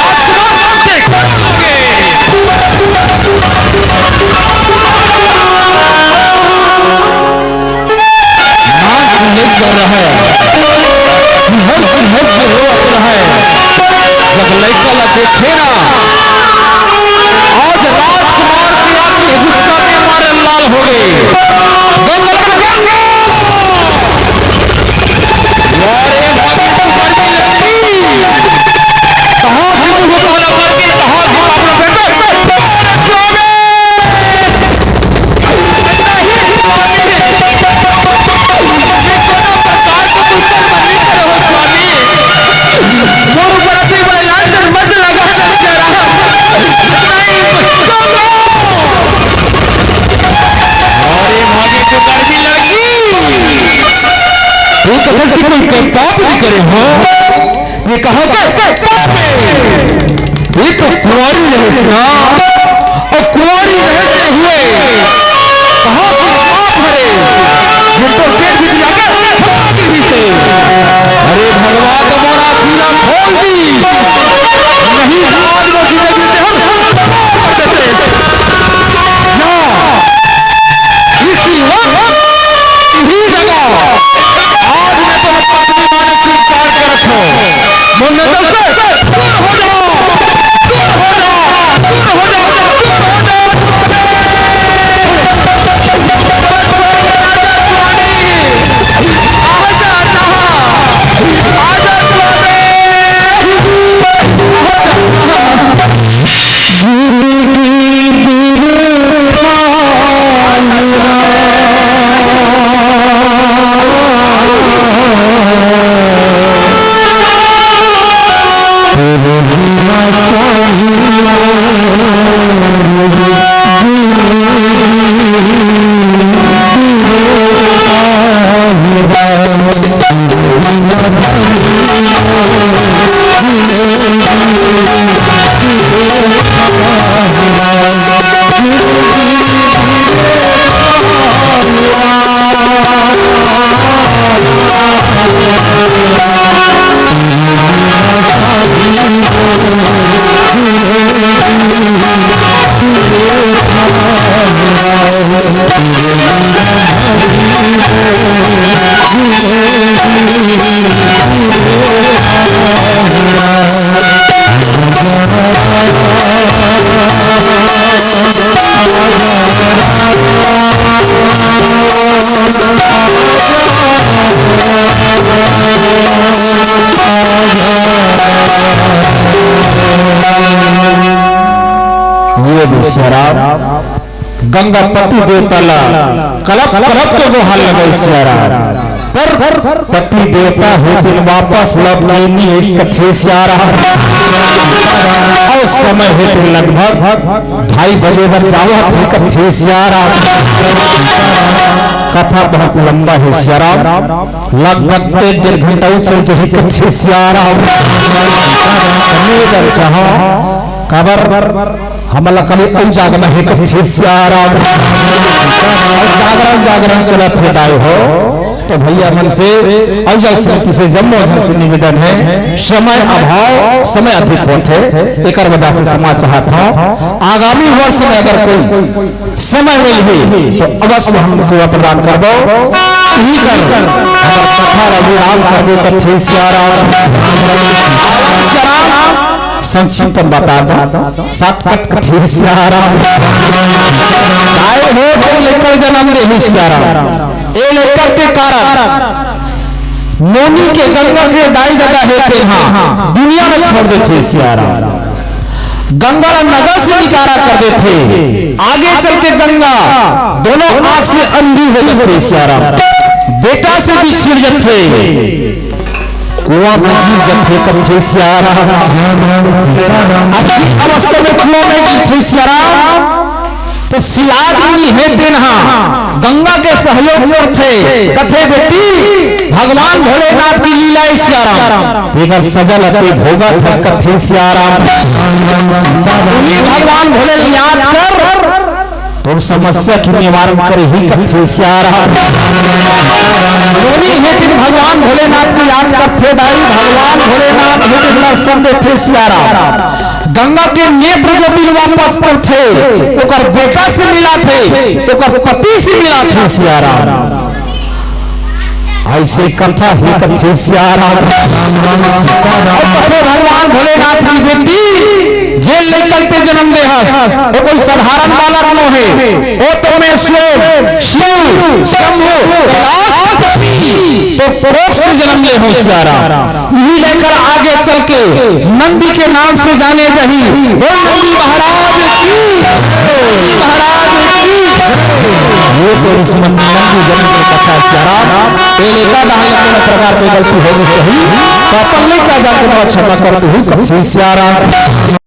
राजकुमार रोते लगे। नाच लइका हे, हर हर रोवत हे। कथस कि कोई कर पाप नहीं करे हो। ये कहाँ का पाप है? ये तो कुंवारी रहे ना, और कुंवारी रहते हुए कहाँ का पाप है? ये तो पेट भी दिया के खा भी से। अरे भगवान, तुम्हारा पीला खोल दी। नहीं तो आज वो जिंदगी से हम ना, इसी वक्त, इसी जगह, आज मैं तो अपनी मानसिक कार्य कर रखा हूँ। मुन्ने तो से दूर हो जाओ, दूर हो जाओ, दूर हो जाओ, दूर हो जाओ। आजा, आजा, आजा, आजा। ये दे शराब। गंगा पति देवता ला कलप कलप के गोहार लगे सियाराम। पर पति देवता हे तेन वापस लौट नहीं इस कथे सियाराम। और समय हे तेन लगभग ढाई बजे बर जावत हे कथे सियाराम। कथा बहुत लंबा हे सियाराम, लगभग एक डेढ़ घंटा चल जाही कथे सियाराम। काबर हमला कभी अउ जागना हे कथे सियाराम। जागरण जागरण चलत हे दाई हो। तो भैया मन से अउ जय समिति से जम्मो झन से निवेदन हे, समय अभाव समय अधिक होथे, एकर वजह से क्षमा चाहत हौं। आगामी वर्ष में अगर कोई समय मिलही तो अवश्य हम सेवा प्रदान करबो। यही कर हमर कथा ला विराम करबो कथे सियाराम। सियाराम संक्षिप्त बता दो। शॉर्टकट कथे सियाराम। दाई हो तो लेकर जन्म दे ही सियाराम। ए लेकर के कारण नोनी के गंगा के दाई ददा हे तेहा दुनिया में छोड़ देथे सियाराम। गंगा ला नगर से निकारा कर देथे। आगे चल के गंगा दोनों आंख से अंधी हो जाथे सियाराम। बेटा से भी छिड़ जाथे। कुआं में गिर जथे कथे सियाराम। अति अवस्था में कुआं में गिरथे सियाराम। तो सिलाद मुनि हे तेनहा गंगा के सहयोग करथे, कथे बेटी भगवान भोलेनाथ की लीला हे सियाराम। तेकर सजा ल ते भोगत हस कथे सियाराम। उही भगवान भोले ल याद कर तोर समस्या के निवारण करही कथे सियाराम। नोनी हे तेन भगवान भोलेनाथ के याद करथे दाई, भगवान भोलेनाथ हे तेन दर्शन देथे सियाराम। गंगा के नेत्र जो बिल वापस करथे, ओकर बेटा से मिलाथे, ओकर पति से मिलाथे सियाराम। ऐसे कथा हे कथे सियाराम। अउ कथे भगवान भोलेनाथ की बेटी, जे लइका ल ते जन्म दे हस, वो कोई साधारण बालक नो हे, वो तो मैं स्वयं शिव शंभु कैलाशपति। तो कोख से जन्म ले हो सियाराम। इही लेकर आगे चल के नंदी के नाम से जाने जाही। बोल नंदी महाराज की, नंदी महाराज की। ये तो इस नंदी जन्म की कथा सियाराम। ए लेकर ना कोनो प्रकार की गलती होगी सही, तो अपन लेकर जाके क्षमा कर तू कथे सियाराम।